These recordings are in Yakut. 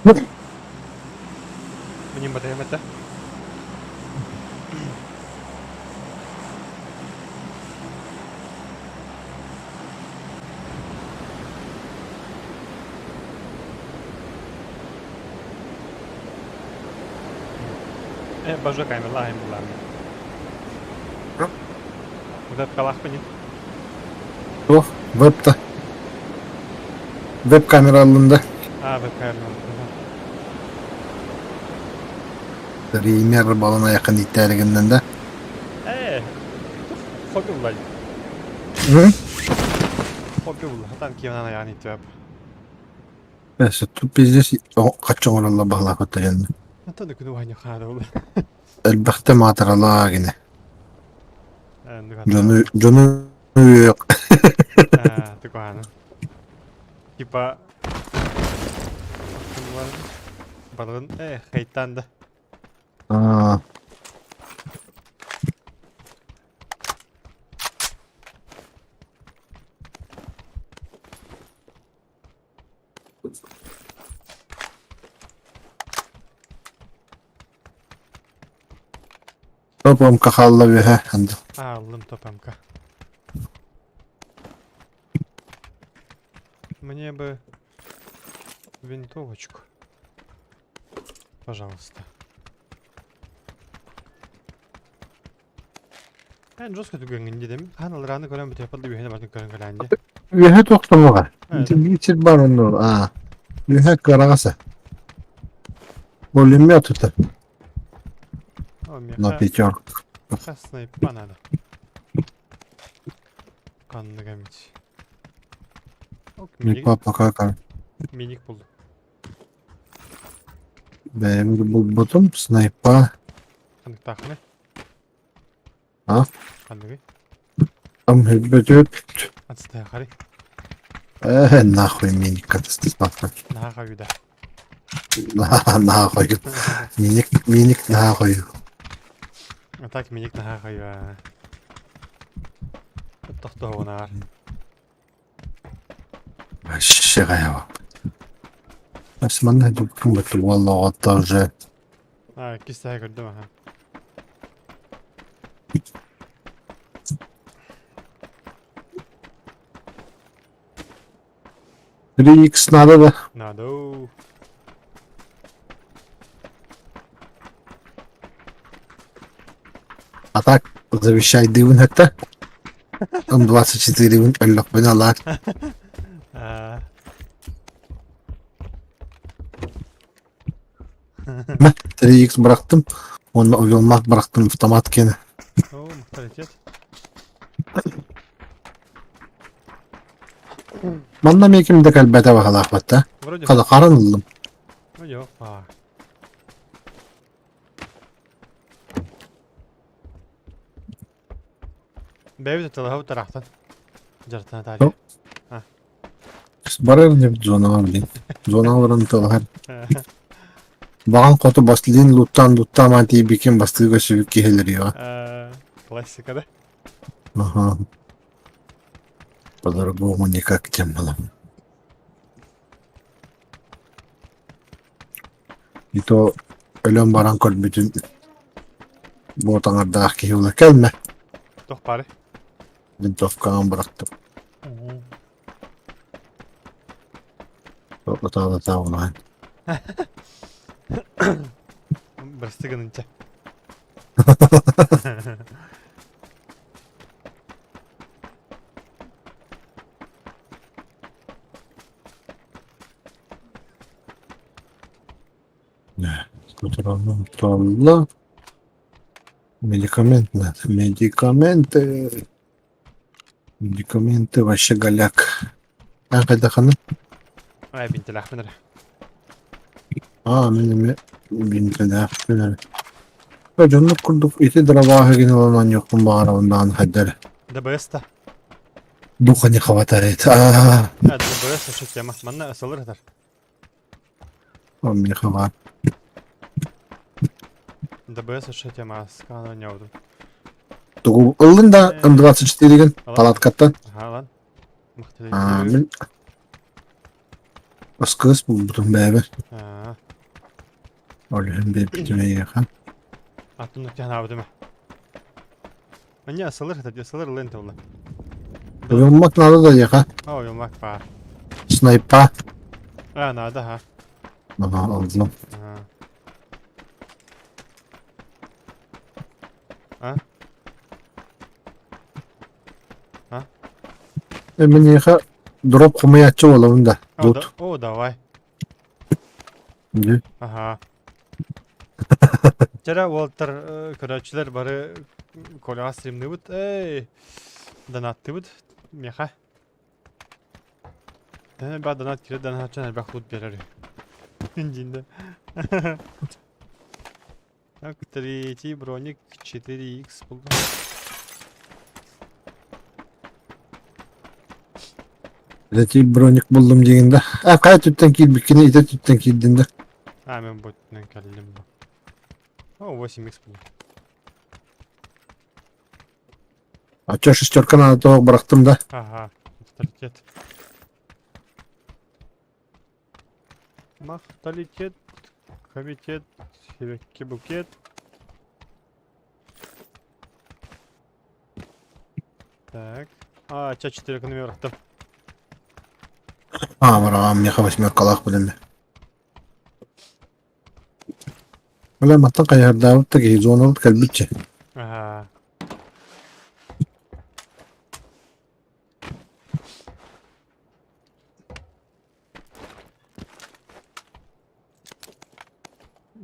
Мин батыһым этэ. Э, бажа камерлаайым булаамын. Вебкалаахпын Туох? Веб-та. Веб-камера аллында. А, веб-камера. Ример балын аяқын иттәрігіннен да. Э, хобби булай. Хобби булла. Хатан киевнан аяғын иттеп. Эсэ тут пиздец хаччы оҥороллор баһылаах дьонно. Антон күнү уһаньы хаада була. Элбэхтэ маатыралаа гинэ. Дьону дьону Тыкваны. Типа Балын э хейтан да. Аа. Топомка хаалла үөһэ Ааллым топомка. Мне бы винтовочку. Пожалуйста. Эн жестко түгэҥҥин дидим. Хаан алрааны көрөн бүтүөхпэр да үөһэни бартын көрөн кэлээн дии. Үөһэ тохтомоҕо. Биир сир бар онно. Аа. Үөһэ кыараҕаса. Пулемет это. На пятерку. Снайпа надо. Ханнык эмит. Мипа пока как. Миник булду. Бэйэм булбутум снайпа. Ханныктаахыны? А? Ханныгый? Там бүтүт. Отстахари. Э, нахуй миник катастрофа. Нахуй да. Нахуй. Миник, миник нахуй. А так миник нахуй. Тохтоһугунаар. Вообще хайа. Манна дуккун бат тоже. А, кистää көрдүм аха. 3х надо да? Надо. А так завещай дивын это. М24 өллөхпүнэ алаар. 3х бырахтым. Уонна уйулмах бырахтым автомат киэнэ. О, авторитет. Манна эмиэ ким да кэлбэтэ баһалаахпат да. Вроде Хата харан ыллым. Вроде опа. Бэйбит тылаһа утарахтан. Дьартана таарыйа. Барар деп зонаҕа билин. Зонаҕа баран тылаһар. Баҕан хоту баслин луттаан луттаамаан тиийбиккин бастыы көсүбүт киһилэриэҕэ. Классика да? Аха. По-другому никак тем было. И то өлөн баран көрбүтүн буотаҥардаах киһи була кэлмэ. Туох баары? Винтовкаҕын бырахтым. Отаалатаа улахан. Бырастыы гынынча. Туолла. Медикамент надо. Медикаменты. Медикаменты вообще голяк. А хайдаханы? Ай, бинтэлээхпин эрэ. Аа, мин эмиэ бинтэлээхпин эрэ. Дьоннук курдук ити дробааһы гин ылан оонньуохпун баҕарабын даҕаны хайда эрэ. ДБС та. Духа не хватает. Аа, А, ДБС вообще тема. Манна ысылыр ытар. он не хватает. ДБС вообще тема. Скана оонньообутум. Тугу ыллын да М24 ген палаткаттан. Аха, лан. Аа, мин. Аскыыс булбутум бэйэбэр. Аа, Ол иһин биэрбитим эйиэхэ. атын санаабытым. Манья ысылыр хата ысылыр ылын тула. Уйуммат надо да эйиэхэ. О, уйуммат баар. Снайпа. А, надо, ха. Ага, алдым. Ага. А? А? Мин эйиэхэ дроп хомуйааччы буолабын да. О, да, о, давай. Дьэ. Аха. Чара уолтар көрөөччүлэр бары Коляҕа стримныбыт, эй, донаттыбыт миэхэ. Ба донат киирэ донатчан элбэх лут биэрэр. Дьинде. Так, третий броник 4х булдум. Третий броник буллум диигин да. А, хайа түттэн киирбиккини итэ түттэн киирдин да. А, мен ботунан кэллим бу. О, 8х булдум. А чё шестерка надо того бырахтым да. Ага, авторитет. Махталитет, комитет, сибэкки букет. Так. А, ча 4 номер А, быраҕам миэхэ восьмеркалаах билиннэ. Бля, мантан хайыһардаабыт да киһи зонабыт кэлбитчэ. Ага.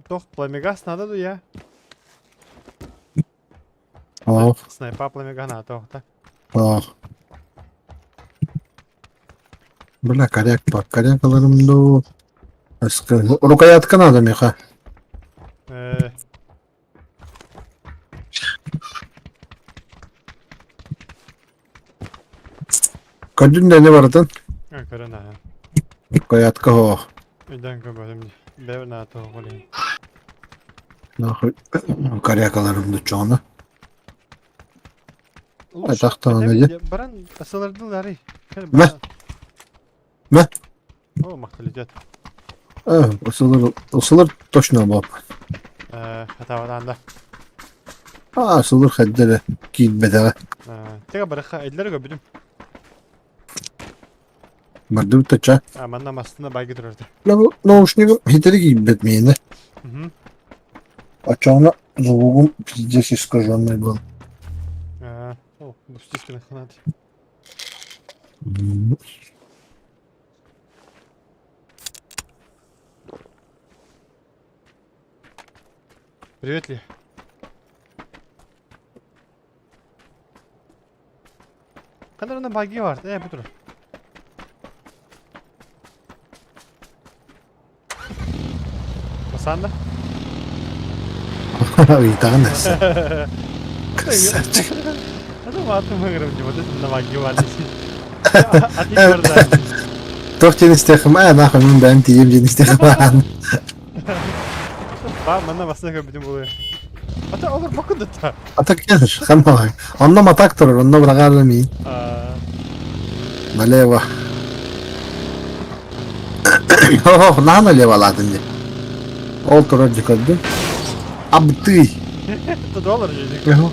Тох, пламегас надо я. Ох, Снайпа пламегана тоохта. ох. Бля, коряк бар. Коряк ыларым дуу. Рукоятка надо миэхэ. Э, Көрдүн да не барытын? Көрөн аһа. Рукоятка ох. Өйдөөн көрбөтүм дии. Бэйэбэр наада тоҕо иһин. Нахуй коряк ыларым дуччоҕуна. Лучше Атахтаҕына этэбит дьэ. дьэ, баран ысылардылар Мэ. Мэ. О, махталитет. Ысылыр, ысылыр точно буолп. Хатаабатаан да. Аа, ысылыр хайда эрэ киирбэтэҕэ. Тега барыха эдлер көрбүтүм. Бардыбыт тача. А, манна мастына байгы турарда. Наушнигым хитери киирбэт миэнэ. Мгм. Оччоҕуна звугум пиздец искаженный был. А, о, бустискин ханат. Привет, Ли. Kadarına buggy var. E bu dur. Басанда? Ыйтаҕын эссе. Красавчик. Аты мыгырым деп, вот это на buggy бар десин. Аты көрді. Туох диэн истиэхим ээ нахуй мин бэйэм тиийиэм диэн истиэхим аан. Ба, манна басына көрбүтүм буолуо. Ата олор бокун да. Атак кэлэр, ханна Онно матак турар, онно быраҕаарым миин. Налево. О, наһаа налево алаатын дии. Ол турар дьэ көрдүм. Абытый. Это доллар же.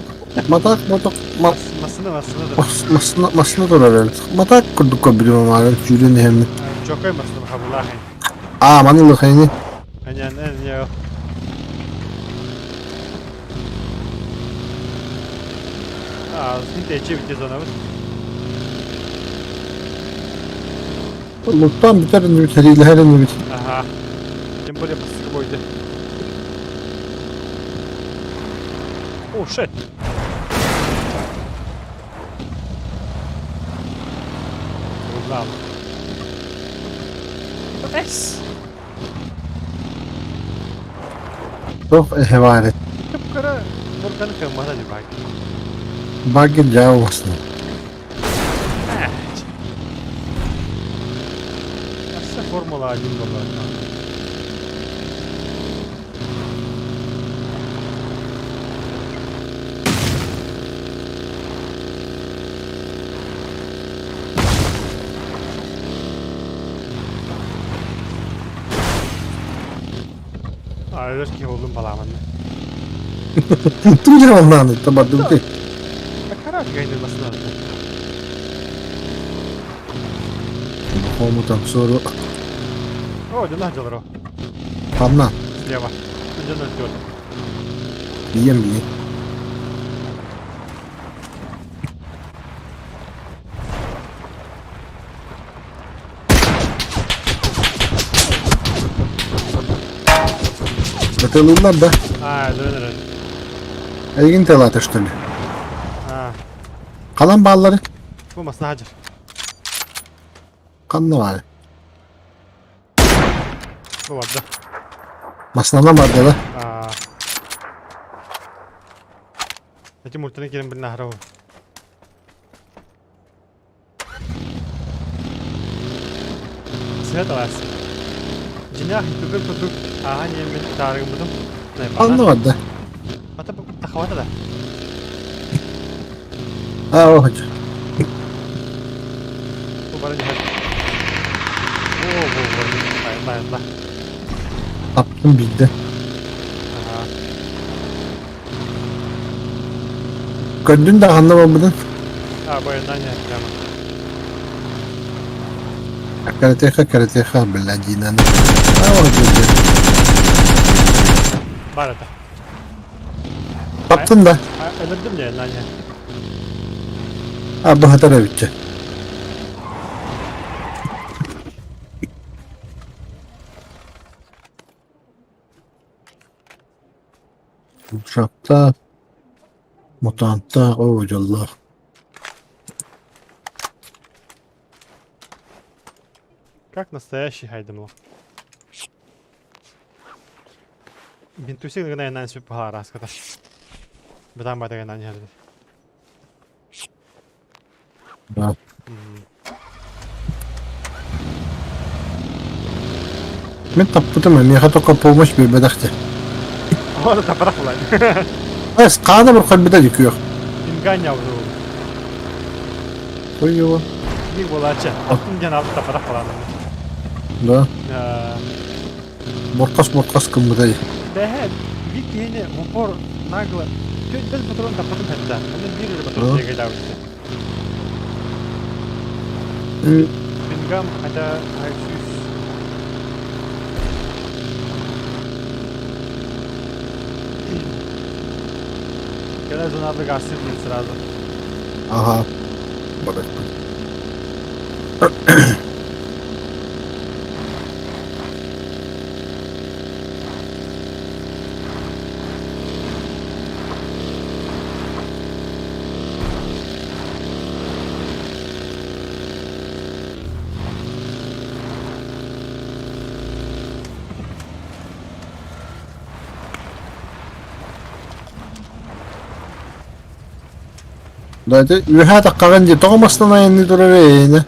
Матак, матак, Массына, массына да. Массына, массына турар эбит. Матак курдук көрбүтүм амаарын сүүрэн иһэммин. Чокой массына хабылаахын. Аа, маны ылыхайны. Анян, эн, Аа, син тэчи бите зонабыт. Луттан бүтэр иннибит, сэриилэһэр иннибит. Аха. Тем более бастыкы бойды. О, shit. Узнал. Эс! Туох эһэ баар Кыра бурканы кыммата ди бак. Багги дьаа басна. Assa Формула 1 была. Өлөр киһи буоллум балааманна. Туу дьаһалнааны табардым ти. Короче, гайны басына. Хому там сору. О, дьонно дьолоро. Ханна. Слева. Дьонно дьолоро. Бием бие. Бытылыыллар да? А, дөрөн Эйигин тылаата что ли? А. Халан бааллары? Бу маснаһа дьэр. Ханна баары? Бу барда. Маснана барда да? А. Эти мультаны кирен билин ахара Сыа талаас. Дьиҥнээх итбэбэр курдук ааһан иһэммин ытаарыгыммытым Анна барда. Ата тахабата да. Аа, оһоч. Бу баран иһэр. О, бу бу айла айла. Таптым биирдэ. Аха. Көрдүн да ханна барбытын? А, бойунан иһэр прямо. Каратеха, каратеха, бля, Динаны. А, вот здесь. Бар это. Таптын да. Өлөрдүм дьэ, Наня. А, быһатар эбитчэ. Ушактаах, мутанттаах, оо дьоллоох. Как настоящий хайдамло. Бинтусик гына инан сүп баһаараската. Бытаан батыгынан иһэрдим. Да. Мин таппытым, миэхэ только помощь биэрбэтэх дии. Ону таппатах булай. Эс, хаана бурхайбыта дикүөх. Инганя узуу. Ой, его. Ник буолааччы. Аттын диэн алты таппатах булаанын. Да. Боркас-боркас гыммыта дии. Бэһэ, биир киһини в упор нагло бэс патрон таппатым хэттэ. Онон биир эрэ патрон тиэгэйдээбитэ. Бингам хотя сүүс Когда зонады гасыр диэн сразу. Ага. Да, ити үөһээ таххаҕын дии, тоҕо мастан айанныы турар эйиэнэ?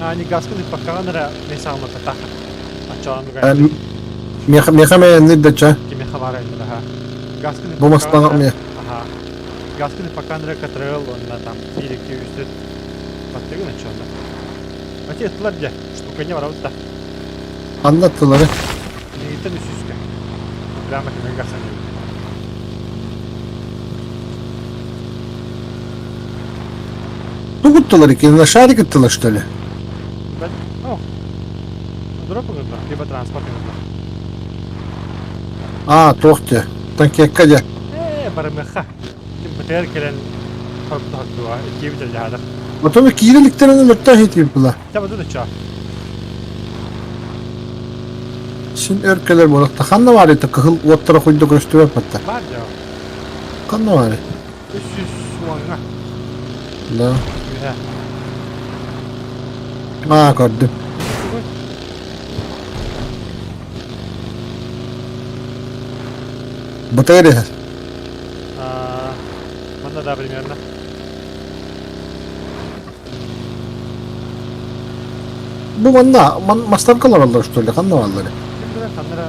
Ани газкын ыппаккаҕын эрэ мен саҕалаппатах. Оччоҕун Миэхэ миэхэ айанныыр да ча. Кимиэхэ баар айанныыр аха. Газкын Бу мастан миэ. Аха. Газкын ыппаккаҕын эрэ КТРЛ уонна там биир икки үс төрт баттыгын оччоҕуна. Ати ыттылар дьэ, штуканья барабыт да. Ханна ыттылары? Миигиттэн үс үскэ. Прямо кимигэ гасан диэбит. Тугу ыттылар икки? Шарик ыттылар что ли? О, дроп ыҥырда, либо транспорт ыҥырда. Аа, туох дьэ? Танкетка дьэ. Ээ, барымыахха. БТР кэлэн хордуга иккиэбит дьаһадах. Отону киирэ иликтэрин өлөртөөх итиир была. Табы дуча. Син өр кэлэр буолахта. Ханна баар ити кыһыл уоттара хуйда көстүбэт батта. Бар дьэ. Ханна баар? 300 уоҥҥа. Да. Үһэ. Аа, көрдүм. БТР иһэр. Манна да примерно. Бу манна мастарка олороллор что ли? Ханна бааллар? Ким билэр ханнара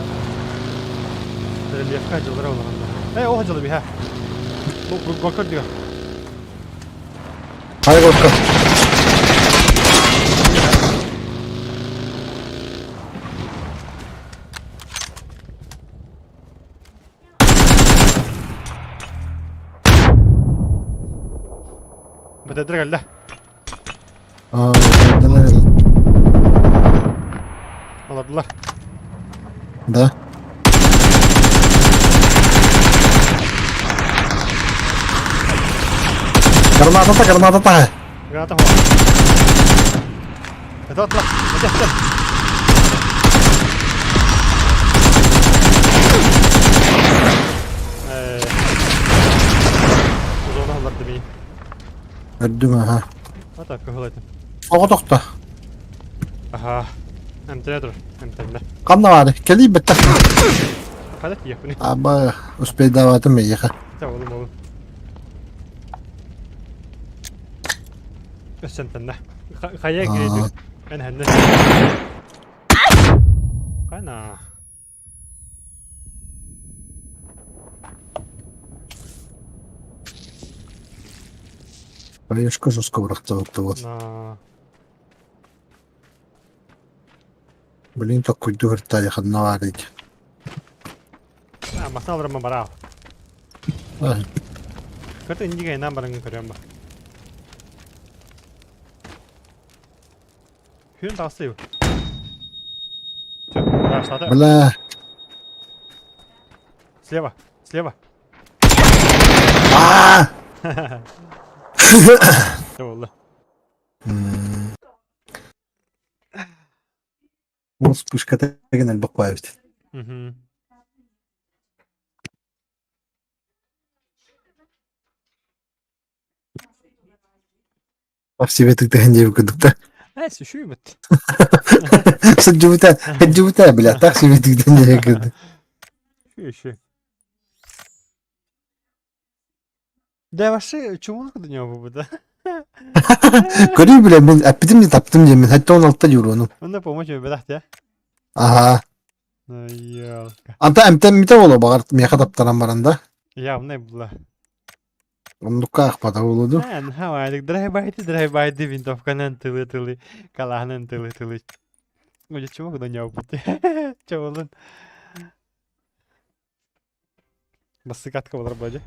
рельефка дьыллара олороннор. Э, ол дьылы биһэ. Бу горка дига. Хай горка. Бэтэтир кэллэ. Аа, Олордулар. Да. Граната, граната та. Граната хуа. Это отла. Это это. Э. Узона олорду мии. Көрдүм аха. Ата кыһыл этим. Оҕо тохто. Аха. Эмтэнэ тур. Эмтэннэ. Ханна баары? Кэлий бэттэх. Хада тиийэхпиний. Аба, успейдаабатым эйиэхэ. Чэ, олум олум. Өссө эмтэннэ. Хайа грейдир. Эн хэннэ. Кана. Хаешка жестко бырахтыбыт. На. Блин, такой дуртали ханна баар А, масна алырма бараа. Көртө индигэ инан барыңын көрөм ба. Хүн тахсыы. Все, раштады. Бля. Слева, слева. Аа! Все болды. Ол вспышка деген элбэх баайбыт. Мгм. Ах себе тыктаһын диэбит курдук да. Э, сүшүүбүт. Сылдьыбыта, сылдьыбыта, бля, так себе тыктаһын диэбит курдук. Үшү. Да вообще, чумун до него будет, да? Көрүү бля, мен эппитим де таптым диэмин, хатта он алта юруну. Онно помочь бедах те. Аха. Ну, ёлка. Анта эмтэммитэ буолуо баҕар миэхэ таптаран баран да. Явно было. Оннукка аахпата буолуо дуу. Эн, хавайдык, драйбайды, драйбайды, винтовканан тылы-тылы, калаһынан тылы-тылы. Ой, чего до него будет? Чего Бассыкатка болар бадьа.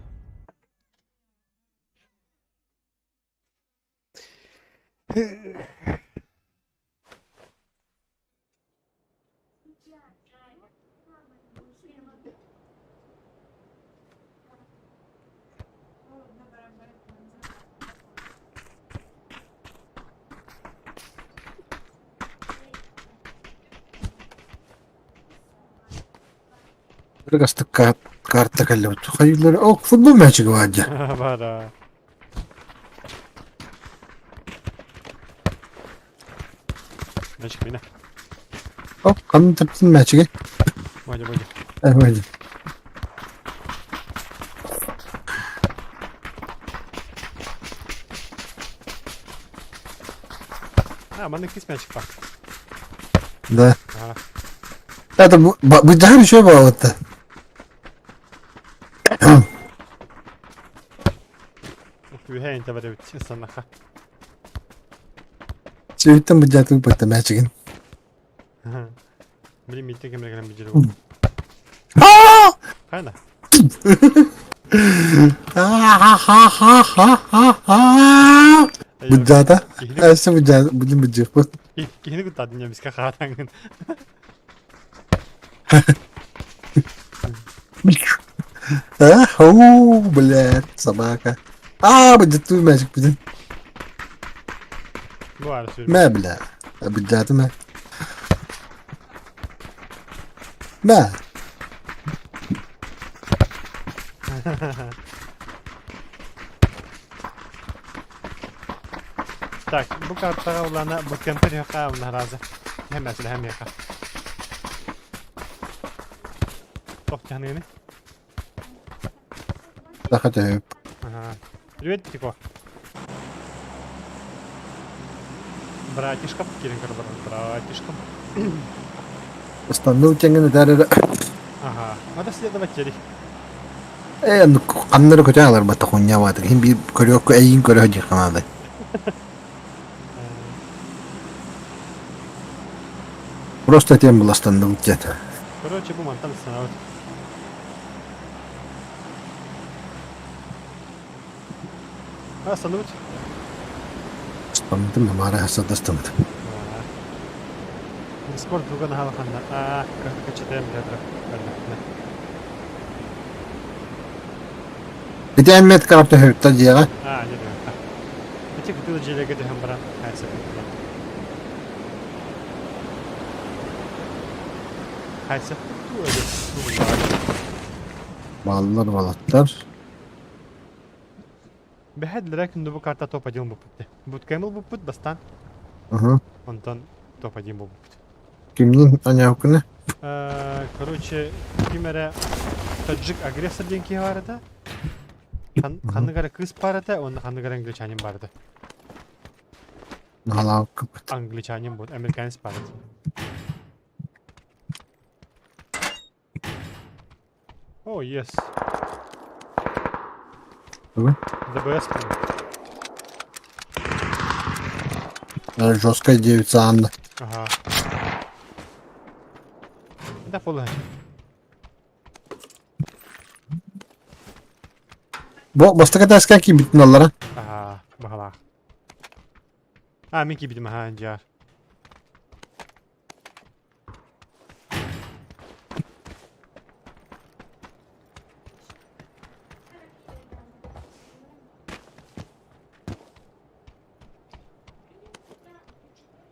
Астык карта кэллэбит. Хайыылары о футбол мячига баар Бара. Мячик меня. О, ханна таптын мячигэ? Бодя, бодя. Э, бодя. А, манна кис мячик бар. Да. Ага. Это быдьаһар үчүгэй буолбут. Үһээн табар эбит санаха. Сүһүттэн быдьаатыы бытта мячигин. Блин, миттен кемре кэлэн бидьер бу. Хайна. Быдьаата. Өссө быдьаа блин быдьыахпыт. Киһини куттаатын эмискэ хаатаҥын. А, оу, блядь, собака. А, быдьаттыы мячик бүтүн. Бу ары сүр. Мэ, бля. Быдьааты мэ. Мэ. Так, бу картаҕа улаана бу кемпер яха унаразы. Hem mesela hem яха. Тох тяныгыны. Саха Ага. Привет, Тико. Братишка, кирин братишка. Останныы тэҥҥин этэр эрэ. Ага. Надо следовать Э, ханнары көтөн аларбатта хунья баатыр. Хин биир көрүөккө эйигин көрө сылдьыахха наада. Просто этиэн быластанныбыт диэн. Короче, бу мантан становит. А, становит. Ыстаммытым, Тамара садастаммыт. Дискорд туга наһаа ханна качатайым билэ көрдөхпүнэ. Ити эммет карап төһөбүттэ дьиэҕэ. Аа, не дьиэҕэ. Ити кытыл дьиэлэргэ түһэн баран хайса Хайса Баллар балаттар. Бэһэдлэрэ күндү бу карта топ-1 буолбут. Буткэмил буппут бастаан. Онтон топ-1 буолбуппут. Кимнин аняукуна? Короче, ким эрэ таджик агрессор диэн киһи баар этэ. Ханнык эрэ кыыс баар этэ, уонна ханнык эрэ англичанин баар этэ. Наалааккыппыт. Англичанин буолт, американец баар этэ. Oh, yes. The best. Жесткая девица Анна. Ага. Да, полы. Бу бастакы таска киирбитин аллара. Ага, баҕалаах. А, мин киирбитим, аха, дьаар.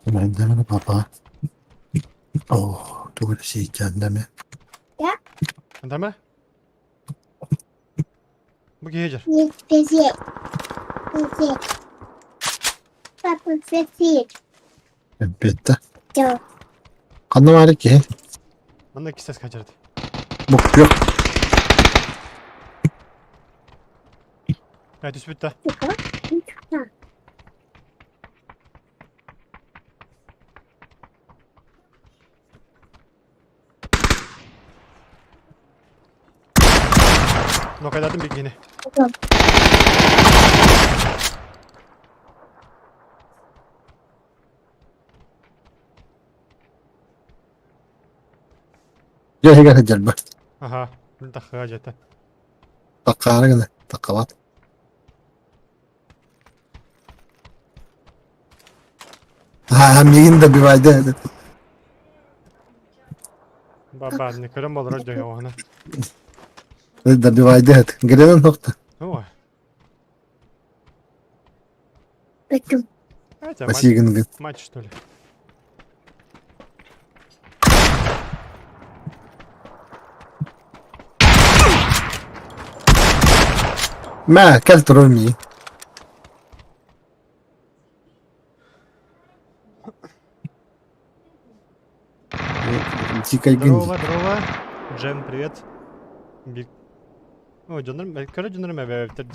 Мэндэми папа. О, тугу сииккэндэми. Антама? Бу киһи дьэр. Сосед. Сосед. Папа сосед. Эппиэттэ. Ханна баар киһи? Манна кистэс хачарат. Буккуөх. Ә түспүт та. Нокайдатым бигини. Дьэ иһигэр сылдьарбыт. Аха, таххыга дьэтэ. Таккаары гына, таккалаат. Аа, миигин добивайды. Баба, не көрөн болорор дьэ оҕоһуна. Добивайды. Гренен нохта. Ой. Потом. Это Спасибо, мать, что ли? Мэ, кэл турар мии. Дикай гын. Здорово, здорово. Джен, привет. Бик. Ой, дьоннорум, көрө дьоннорум эбэбиттэр.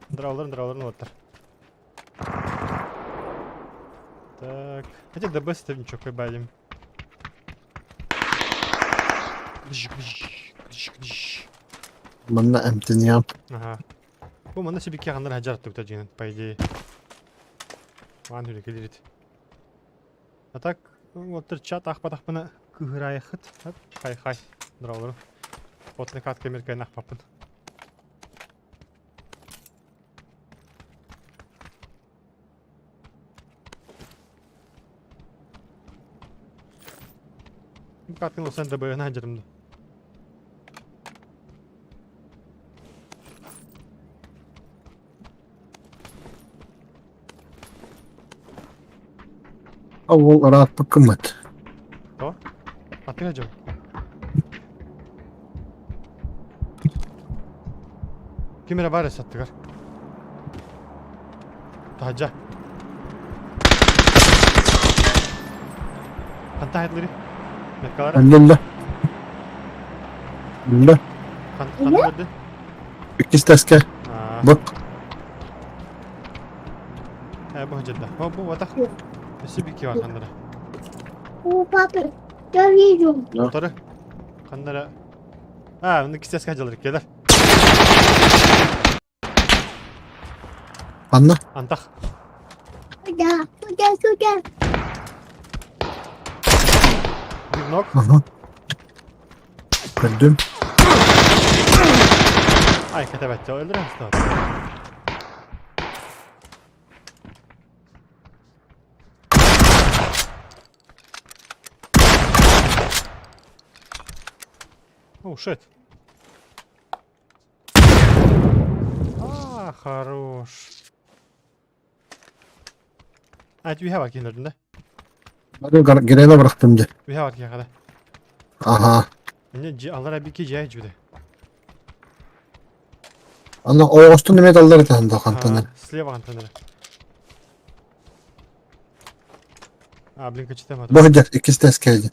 Драуларын, драуларын уоттар. Так. Хотя ДБ с ничего прибавим. Манна эмтениям. Ага. Бу манна сибикки ханнар хаджар тугта дьиҥин, по идее. Маан хүлэ кэлирит. А так, вот чат ахпатахпына кыһыраайахыт. Хай хай. Драулары. Потный катка меркайын ахпаппын. Каткын олсан ДБ-ны хадьарым да. Ол ырааппыккыммыт. То? Аттыга дьон. Ким эрэ баар аттыгар. Таһырдьа. Хантан хайдылары? Меткалара? Өллө. Өллө. Хантан көрдү? Иккис тэскэ. Бу. Э, бу хадьырда. Бу, бу, ватах. Өссө бики бар ханнара. У папы, я вижу. Утары. Ханнара. А, оны кистес хадьалар келер. Ханна? Антах. Сюда, сюда, сюда. Бір нок. Ага. Көрдүм. Ай, кэтээбэт. Өлдүрэ. Oh, shit. А, хорош. А, это үһэ бар кинилэрдин да? Бары грена бырахтым дьэ. Үһэ бар киһиэхэ да. Аха. Инне аллара бики дьиэ дьүдэ. Аны ойоҕостон эмиэ даллар этэ да хантан. Слева хантан эрэ. А, блин, кычытым. Бу сылдьар иккис тэскэ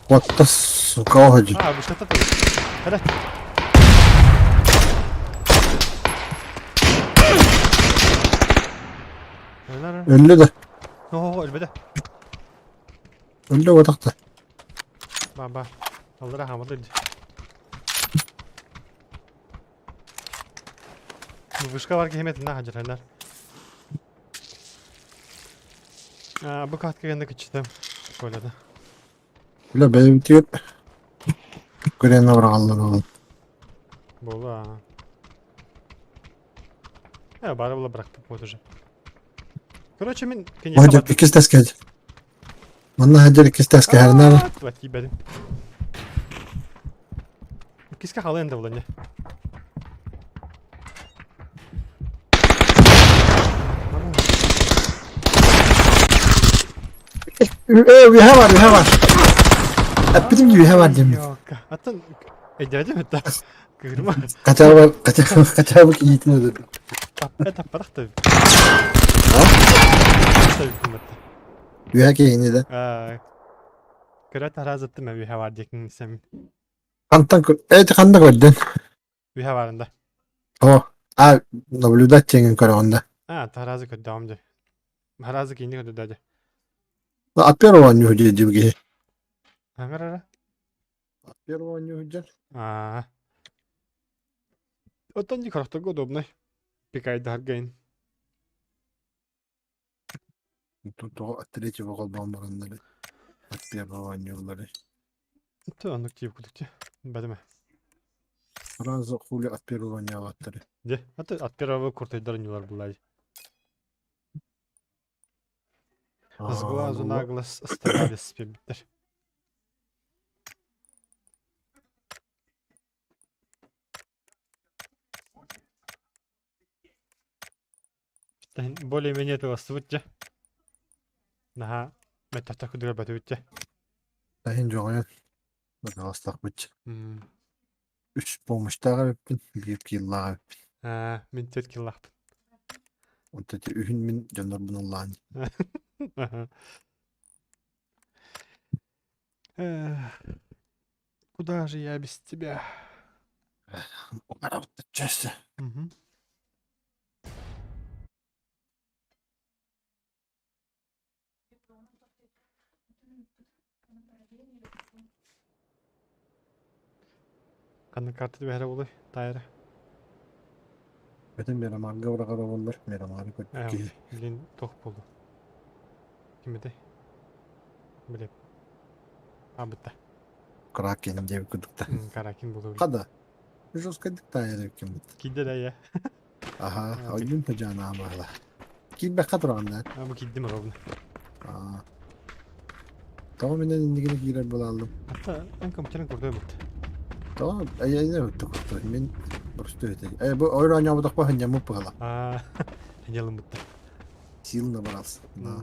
What the сука оһодьу. А, бушата ты. Хара. Өллө да. Оо, өлбөтө. Өллө уотахта. Ба ба. Аллара хамады. Вышка бар кемет на хаджаралар. Бу каткаганда кычытым. Коляда. Бля, бэйэбитигэр Грена быраҕаллар ол. Була. Бары була бырахпыт вот уже. Короче, мин киниэхэ Модьор иккис тэскэ. Манна сылдьар иккис тэскэ хэрнаар. Тиийбэтим. Иккискэ халыан да буолан дьэ. Ээ, үөһэ бар, үөһэ бар. Эппитим дии үөһэ бар диэммит. Аттан өйдөөтүм это. Кыырма. Хотя бы, хотя бы, хотя бы кийиитин өлөрдүм. Таппатах да. Үөһэ киһини да. Кыра таразаттым үөһэ бар диэкин сем. Хантан эти ханна көрдүн? Үһэ барында. О, а наблюдать теңин көрөҕүн да. А, таразы көрдөҕүм дьэ. Таразы киинни көрдө дьэ. От первого нюху дии киһи. Аңарара? От первого нюху дьэр. Аа. Оттон ди харахтарга удобный. Пикайдаргайын. Тут от третьего холбоон бараннары. От первого нюхлары. То оннук тиип кудук дии. Бадыма. Сразу хули от первого нюхаттары. Дьэ, от первого куртайдар нюлар буллай. С глазу на глаз оставались диэбиттэр. Более-менее тыластыбыт дьэ. Наһаа мөттөхтөх курдук өлбөтүбүт дьэ. Таһын дьоҕойон ыластахпыт. Үс помощтаах эбиппин, биир киллаах эбиппин. Аа, мин түөрт киллаахпын. Онто ити үһүн мин дьоннорбун ыллаан. Куда же я без тебя? Чаще. Угу. Ханнык карта түбэһэрэ буолуой, таайара? Бэтин Мирамарга быраҕара буоллар, Мирамары көрбүт киһи. Блин, туох буолду? Ким этэй? Блин. Аабытта. Кракен диэбит курдукта. Каракин буолуо. Хада. Жесткайдык таайар эбиккин. Киирдэ да я. Аха, ойуун тажаана аамаала. Киирбэххэ тураҕын А, бу киирдим ровно. Аа. Тоҕо минэн иннигини киирэр буолааллым? Ата, эн компьютерин курдуй бут. Тоҕо айайна өттө курдуй. Мин просто өтей. Э, бу ойр оонньообутахпа хынньаммыт быһала. Аа, хынньалым бутта. Сил набрался. Да.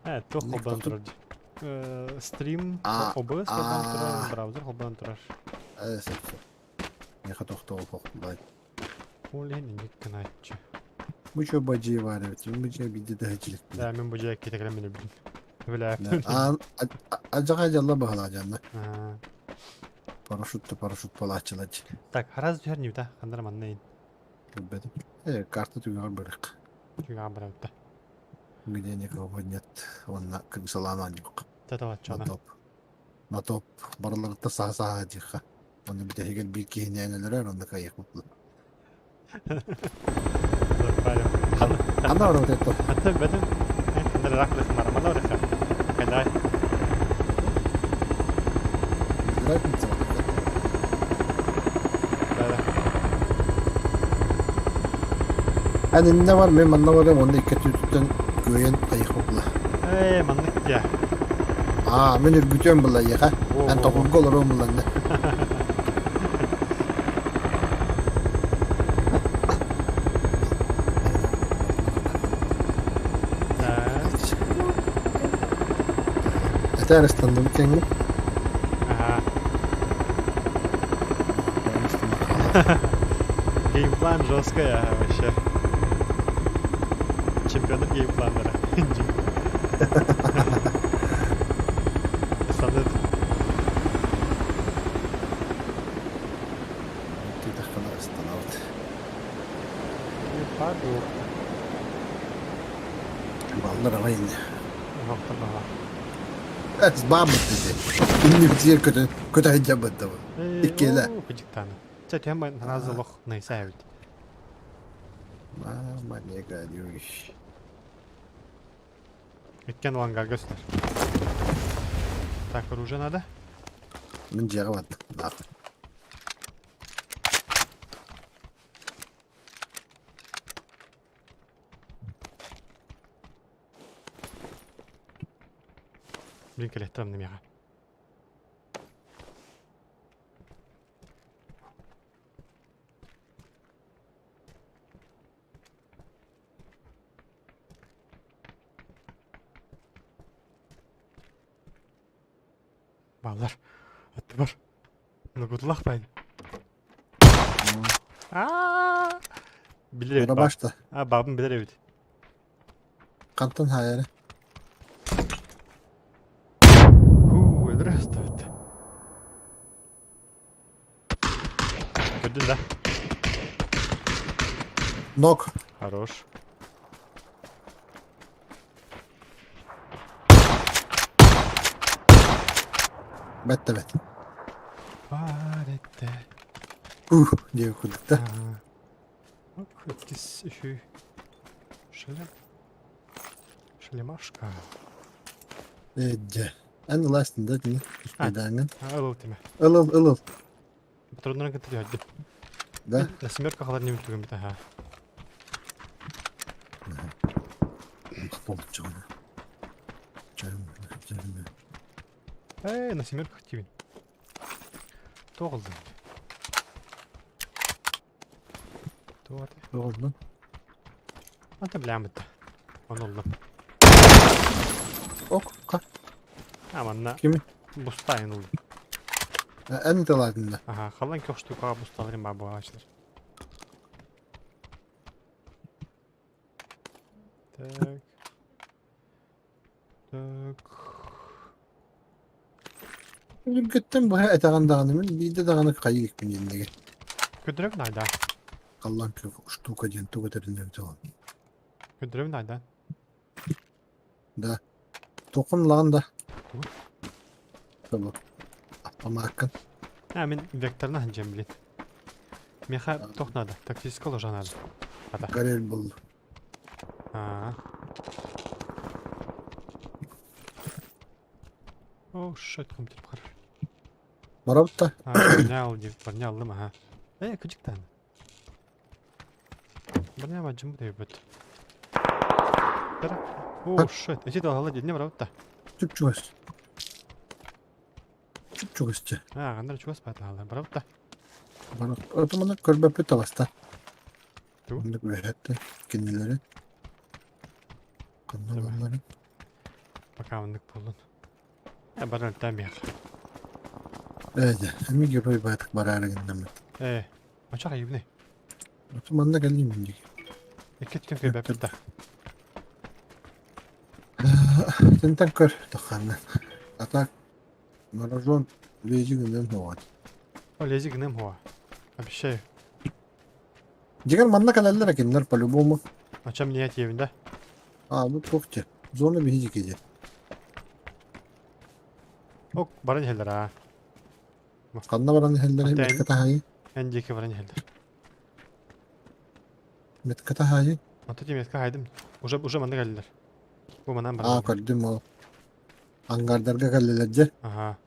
Э, туох холбонон турар дии. Стрим, OBS холбонон турар, браузер холбонон турар. Э, сөп сөп. Миэхэ тохтоо бай. Ол иһин инник гынааччы. Бу чё бадьыы баар эбит. Бу дьиэ биирдэ да сылдьыбыт. Да, мин бу дьиэ иккитэ кэлэн мин өлбүтүм. Бля. Аан адьаҕа дьалла баһылаа дьанна. Парашют да парашют балааччылар. Так, хараз түһэр ньута, ханнара манна ин. Көрбөтүм. Э, карта түгэҕэр барык. Түгэҕэр барабыт. Где никого нет. Уонна кыргысалаан оонньук. Таталаччана. Натоп. Натоп барыларыттан саха-саха диэххэ. Онно бүтэһигэр биир киһинээн өлөрөр, онно кыайыахпыт. Ханна барабыт это? Аты бэтим. Ханна рах рах мана рах. Кайдай. Разница. Да, да. Эн иннэ бар, мен манна барым, онно икки өттүттэн кыайан кыайыахпыт. Ээ, маннык я. Аа, мин үргүтүөм булла эйиэхэ. Эн Во-во-во. токурга олоруом булланна. Так. Этэ арыстанныбыт кэҥҥин. Ага. Геймплан жесткая вообще. Чемпионат геймпланнара. Саныт. Титэххинэ ыстанабыт. Паду. Баллар аҕай ини. Оһохтон баҕа. Эт бааммыт дии. Иннибитигэр көтө көтө сылдьабыт да Иккиэлэ. Кыдьыктааны. Чэ, түһэн наразы лох найса эбит. Мама не горюй. Иккен ангарга өстөр. Так, оружие надо. Мин дьиэҕэ бардым. Блин, кэлэттэрим немеҕэ. Бааллар. Аттыбар. Нугутлах байн. Аа! Билэр эбит. Барабашта. А, бабым билэр эбит. Хантан хаайары? Хуу, өлөрө астабыт. Көрдүн да? Нок. Хорош. Бэт да бэт. Бар этте. Ух, диэн курдук да. Иккис үһү. Шлем. Шлемашка. Эдже. Эн ылаастын да итини. Успейдааҥҥын. Ыл тиме. Ыл ыл ыл ыл. Патроннарын кытта түһэрдим. Да? На семерка халар нем түгэн бит аха. Болчоҕуна. Э, на семерках тибин. Тоҕылдым. Туох Тоҕолдун. Ата билээмит. Ону Ок, ка. А манна Кими? бустайын ыллым. Эн ыталаатын да. Аха, халан көхштукаға бусталарым бар буолаачылар. Так. Так. Үргүттэн быһа этэҕин даҕаны мин биирдэ даҕаны хайыы иликпин диэннэгэ. Көдөрөбүн айда. Халлаан күөх штука диэн тугу этэрин эбитэ ол. Көдөрөбүн айда. Да. Туоххун ылаҕын да? Тугу? Тобу. Автомаккын. А, мин векторна сылдьам блин. Миэхэ туох надо? Тактическая ложа надо. Ата. Горель булла. Аа. О, shit, компьютер баар. Барабыт да? А, броня ыл диэбит, броня ыллым, аха. Э, кыдьыктаан. Броня бадьым диэбит. О, shit, эти далала диэн барабыт да. Чуп-чугас. Чуп-чугас чэ. А, ханна чугас бааталаалар, барабыт да. Барабыт. Отумана көрбөппүт таҕыста. Тугу? Оннук үөһэттэ кинилэри. Ханна Давай. баралларын. Пока оннук буоллун. Э, баран өлтөөн Ээ дьэ, эмиэ герой баатык бараары гыннаммыт. Э, очох айыбыный. Оту манна кэллим инник. Икки өттүн көрбөппүт да. Тентэн көр тахханна. А так морожон лези гынан хуат. О, лези гыным хуа. Обещаю. Дигэр манна кэлэллэр кинилэр по-любому. А чем мне тиэбин да? А, ну туох те. Зона биһиги киди. Ок, баран иһэллэр аа. Ханна баран иһэллэр Ата метка таһайы. эн диэки баран иһэллэр. Метка таһайы. Ата метка хайдым. Уже уже манна кэллилэр. Бу манан Аа, баран. көрдүм ол. Ангардарга кэллилэр дьэ. Ага.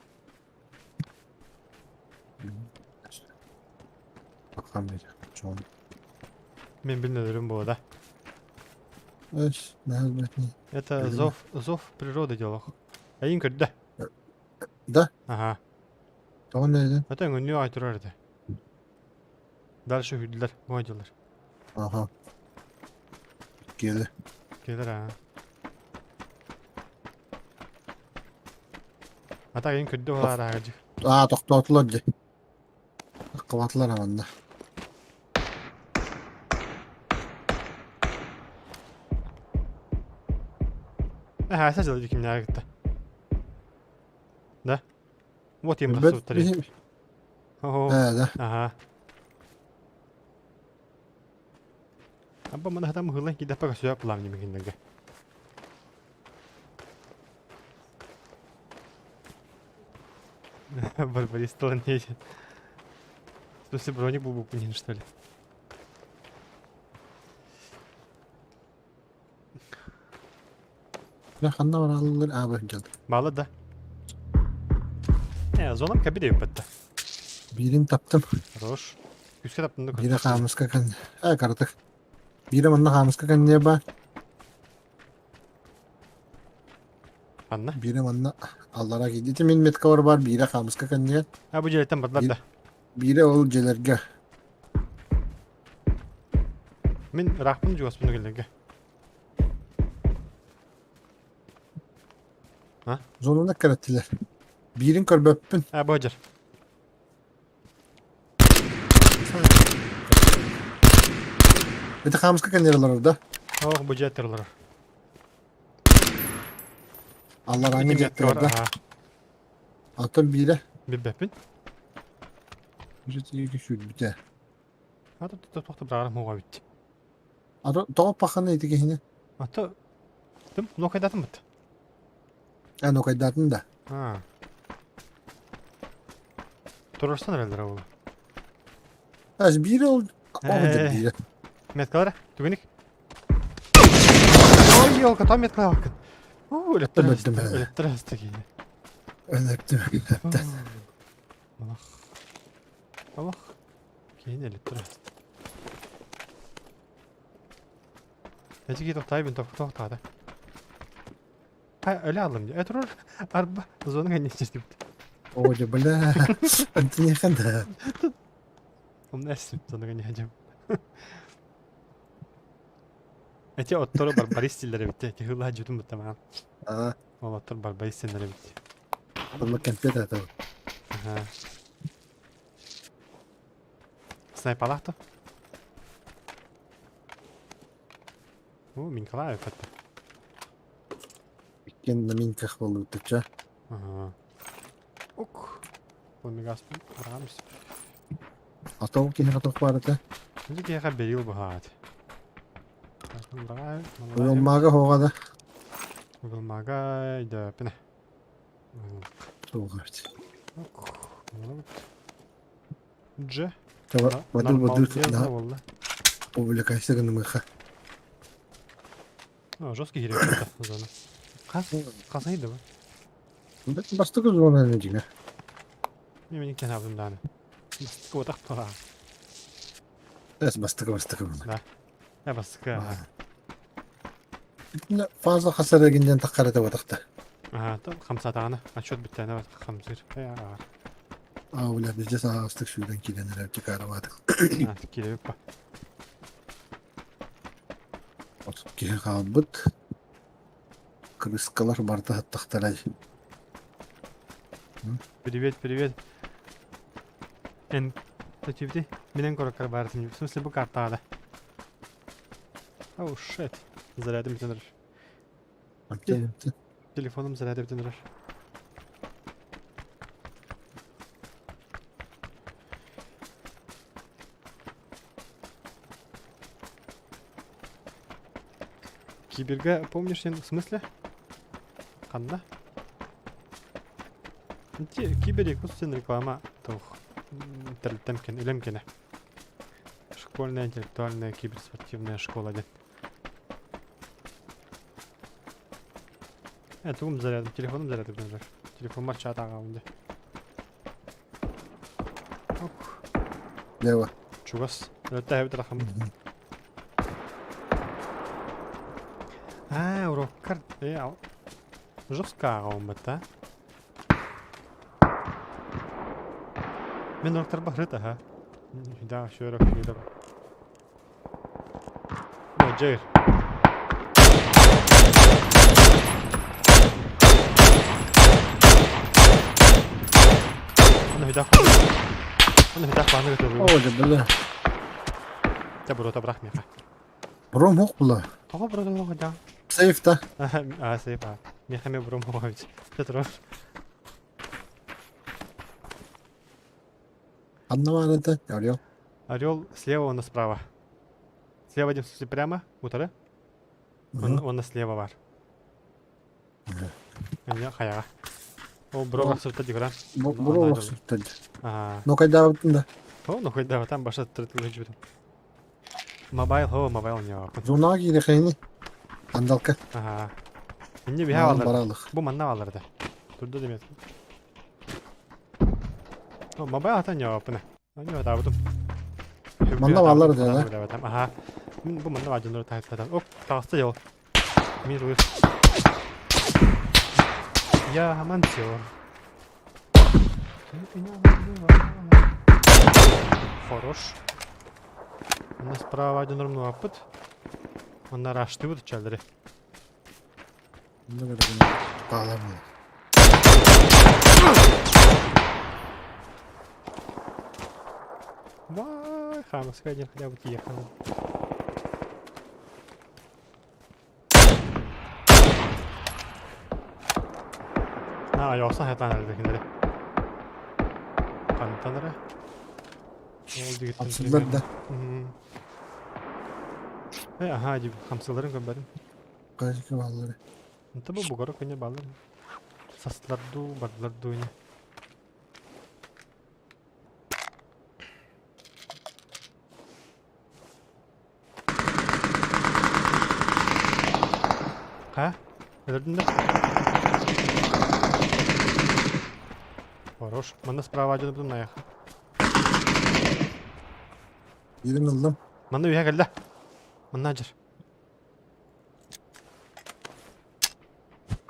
Бакам бир. Чон. Мен билин өлөрүм буолла да. Эс, наһаа Это зов, зов природы диалог. Эйин көрдө. Да? Ага. Тоҕо нээдин? Это өҥөннүү аҕай турар этэ. Дальше үһүдүлэр, бу дьыллар. Аха. Киэлэ. Келер аа. Ата эйин көрдө болаар аагажы. Аа, тохтоотулар дьэ. Хабатылар аманна. Э, сылдьы кимнээҕи кытта. Да? Вот им Билбэт тахсыбыттар. биһи. Оо, Ээ, да. аха. Абба маны хатам ыһыллан киирдэхпэ көсүө план димигиннэргэ. Барбарист тылын не В смысле, броник был буквин, что ли? Дьэ, ханна бараллар аабы дьыл. Мало да. Э, зонам кэби да Биирин таптым. Хорош. Күскэ таптым да Биирэ хаамыска кэн. Э, каратык. Биирэ манна хаамыска кэнниэ ба. Ханна? Биирэ манна аллара киирди. Ити мин меткабар бар биирэ хаамыска кэннигэр. А, бу дьиэлэртэн бардылар да. Биирэ ол дьиэлэргэ. Мин ыраахпын дьугаспын кэллэргэ. Зонаны кэрэттилэр. Биирин көрбөппүн. А, бу дьэр. Ити хаамыска кэннигэр олорор да? Ох, бу дьиэттэр олорор. Алларааҥҥы дьиэттэр да? Оттон биирэ? Билбэппин. Биирэ сүүрбүтэ. Ата туох да бырааҕым уоҕа эбит. Ата тоҕо паханы ити киһини? Ата тым нокайдатым быт. Э нокайдатын да. А. Турарсан эрэллэр ол. Ас биир ол оҕо биирэ. Меткалара түгүник. Ой, елка, там меткалар. Уу, өлөттөр өлөттөр киһини. Өлөттүм. Алах. Алах. Киһини өлөттөр Эчики тохтайбын тохтаата. Ха, өлө алым. Э турар арба зона конечно О, дьэ, бля, антинихан да. Умна эссим зона конечно. Эти оттору барбарис стиллер эбит. Тихылла жутун буттамаан. Аа. Ол оттор барбарис стиллер эбит. Онно кэмпиэт это. Ага. Снайпалаах то? О, Минкалаев это. Иккиэн на минках буолбуттача. Ага. Ок. Омегаспын барамс. Ата ол киһи хатох баар этэ. Били киһиэхэ берил быһаат. Уйулмаага хоҕа да. Уйулмаага идэппинэ. Суоҕа эбит. Дж. Баду баду на увлекайся гынымыха. Ну, жесткий хирек зона. Хас хас ыйды бу? Бастакы зона не дьиҥэ. Мен иккен абым дааны. Бастыкы отақ тура. Эс бастакы бастакы. Да. Э бастыкы. Фаза хасар эгинден таххарата батахта. Ага, то хамсатааны. Отчет бүттәне бар хамсыр. Э ага. Аа, бля, бизде саастык сүүрэн киирэн эрэр тикаарабаатык. А, кииребит па. Киһи хаалбыт. Крыскалар барыта аттахтара. Привет, привет. Эн төтүбүтүй? Минен короккар баарытын. В смысле бу картаада. Оу, shit. Зарядым бүтэн эрэр. Телефоным заряды бүтэн эрэр. Киберга, помнишь, в смысле? Ханна? Кибер сен реклама туох тэрилтэм үлэм кэнэ. Школьная интеллектуальная киберспортивная школа диэн. Э, тугум зарядым, телефоным заряды бүтэн Телефоммар чат ааҕабын дии. Ок. Лево. Чугас. Өлөттө эбит рахам. Аа, уроккар э жестко ааҕабын да. Мин уроктар бахрыт аха. Да, еще урок киирэ. О, Джейр. Оны хүдах. Оны хүдах баны көтөрү. О, дьэ, Та бурота брах меха. Бром хук була. Тоҕо бурота да? Сейф та. А, сейф, а. Меха ме бром хук. Петро. Ханна баар этэ? Орел. Орел слева, он справа. Слева один, в смысле, прямо, утары. Он слева бар. Эмне хайаҕа. Ол бро сырта дигран. Бро сырта. Аа. Ну кайдаабытын да. О, ну хайда там баша тыртылы жибитим. Мобайл, хо, мобайл не апын. Зонаға киирэхэйни. Андалка. Аха. Инне биһэ алар. Баралых. Бу манна алар да. Турду демет. О, мобайл ата не апын. Они атабытым. Манна баллар да, да? Аха. Мин бу манна баажыннар тахаттатан. Оп, таҕыста дьол. Мин руй. Я хаман всё. Хорош. У нас справа один опыт. Он на рашты вот чалдыры. Баалар. Вай, хамаска один хотя бы ехал. А, я хатан әлбекендері. Қантаныры. Ол дигиттен Апсылдар да. Э, ага, дип хамсыларын көмбәрин. Кажы баллары. Нта бу бугара көне баллар. Састыларду, бардыларду не. Ха? Өлөрдүн да? Хорош. Манна справа один буду наеха. Ирин ыллым. Манна үйе келді. Манна жыр.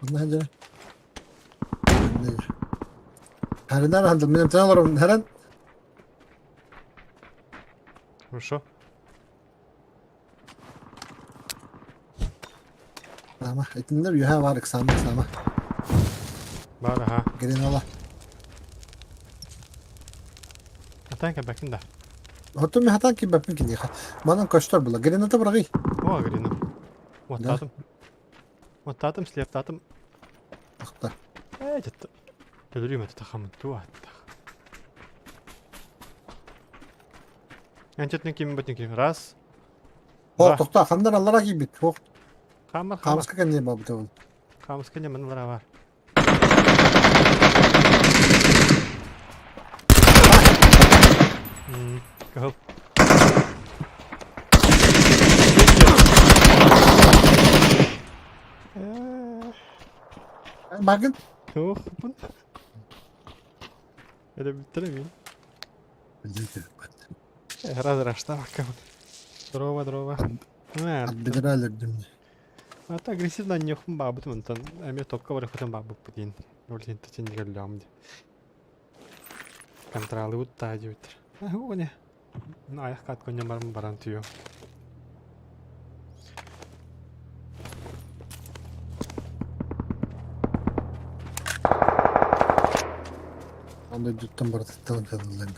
Мына жер. Харинар алдым. Мен тен аларым. Харин. Хорошо. Ама, этиннер юха бар ыксама сама. Бар, аха. Грин ала. Атан кәбәкин да. Хотум хатан ки бапын ки диха. Манан көстөр була. Грината бырагый. О, грина. Вот татым. Вот татым, слеп татым. Ахта. Э, жетті. Төлөрүм это тахамын ту аттах. Анчетнен ким бутин ким. Раз. Хо, тохта, хандар аллара кийбит. Хо, Хамар, хамар. камыска кенне бабыта ол. Хамыска не мыналара бар. Кыл. Багын. Ох, бун. Это биттере Раз рашта бакка. Дрова, дрова. Адбедералер дүмне. Ата агрессивно нехум бабыт мынтан. Эме топка бар хотын бабыт бутин. Ол сен течен дигерлям ди. Контролы утта диутер. Оне. Аяқ кат конем барым баран түйө. Анда дүттен бардыттан кадыллар.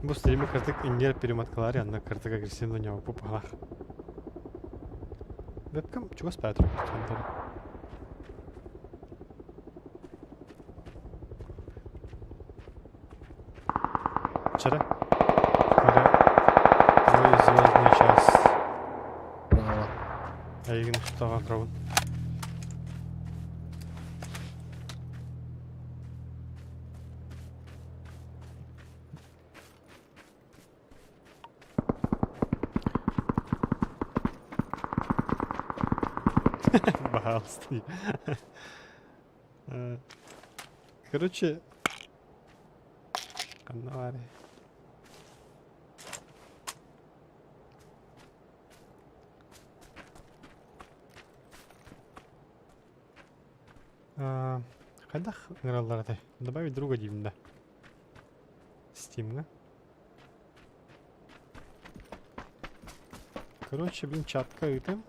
Бу стриме кыртык индер перемоткалар янна кыртык агрессивно не пупалах. Вебкам чего спят? Вчера? Твой звездный час. Браво. Айгын ұстаған тұрабын. Пожалуйста. Короче, Каннари. Хайдах ыҥыраллар этэй? Добавить друга диибин да. Стимҥа. Короче, блин, чатка ыытым.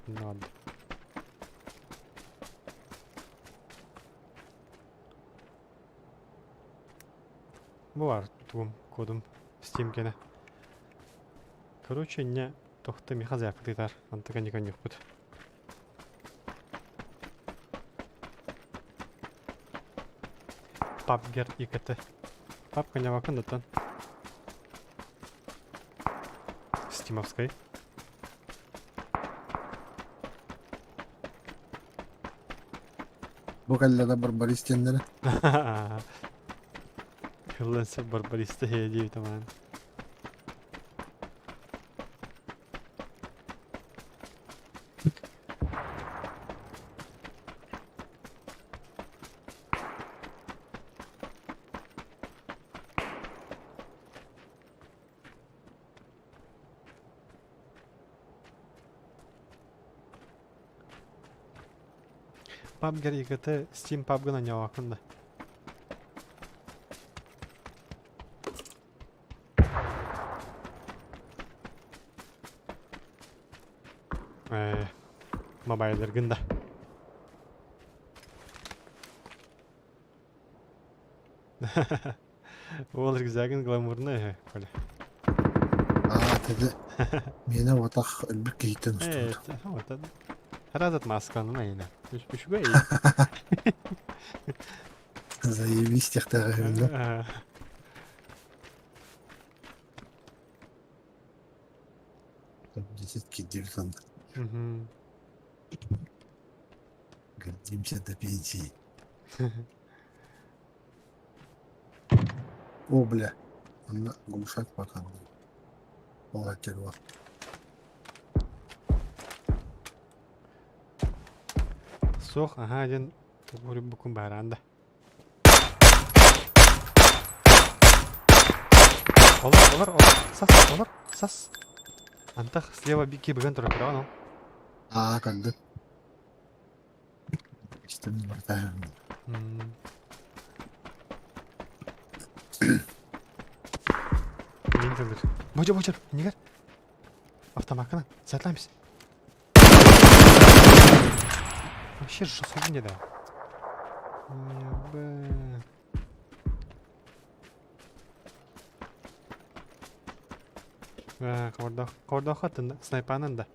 Надо. Бу бар тугум, кодум Steam кэнэ. Короче, не тохто миха заявка Антыка не конюхпут. Пабгер ИКТ. Папка не вакан Стимовской. Бу кэллэ да барбарис диэннэрэ. Хылланса барбариста диэбит амаан. PUBG ИГТ Steam PUBG наньалаахпын да. Э, мобайларгын да. Ол рюкзагын гламурный үһү, Коля. Аа, теде миэнэ батах өлбүт киһиттэн устубут. Вот Раз масканы айна. Үчүгэй. Заебись диэхтээҕэ да. Десятки дивизон. Гордимся до пенсии. О, бля. Онно глушак пока. Ол Суох, аһаа диэн букун бааран да. Олор, олор, олор, сас, олор, сас. Антах слева бики быган турар, көрөҕүн ол? Аа, көрдүм. Истэн барта. Мин тылыр. Боча, боча, нигер. Автомаккана, сатлаймыз. Вообще жестко не да. Қордақ, қордақ аттында, снайпанын да.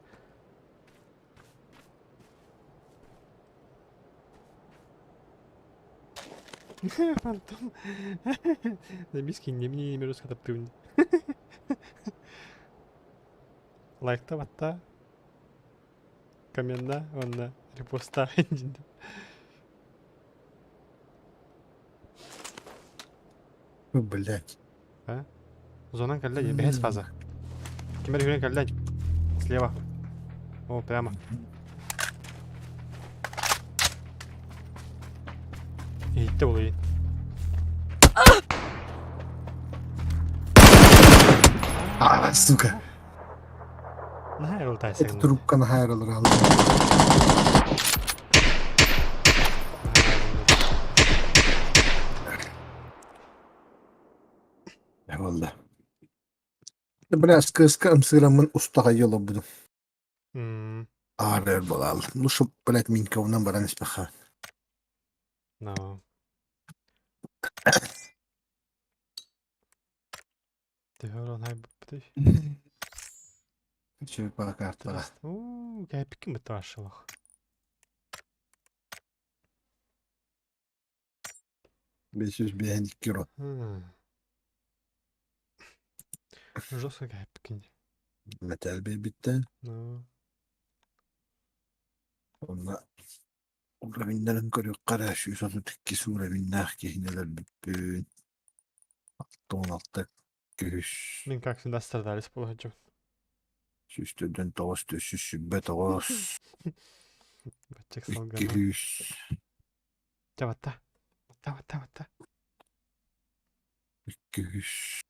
Фантом. Забиски не мне не беру таптыын. Лайкта батта. Комментда, онна репоста. Блять. А? Зонан кэллэ, бэһис фаза. Кимер хүрэн кэллэ. Слева. О, прямо. Иһиттэ булуйун. А, сука. Наһаа Это трубка на хайралар. Буолла. Бля, кыска ымсыыраммын устаҕа олорбутум. Аар буолаал. Ну, чтоб, блядь, Миньковынан баран испэхэ. No. Төһө хайбыппытый? Чү картаҕа. Уу, кээппиккин бытта баршылах. 552 рот. Жестко кээппиккин. Метал биэрбиттэн. No. Онно уровеннарын көрүөххэ эрэ 132 уровеннаах киһини өлөрбүппүн. 66 күһүс. Мин как всегда страдались получу. 149 329 Баччак салгана. 200 Чабатта. Батта, батта, батта. 200.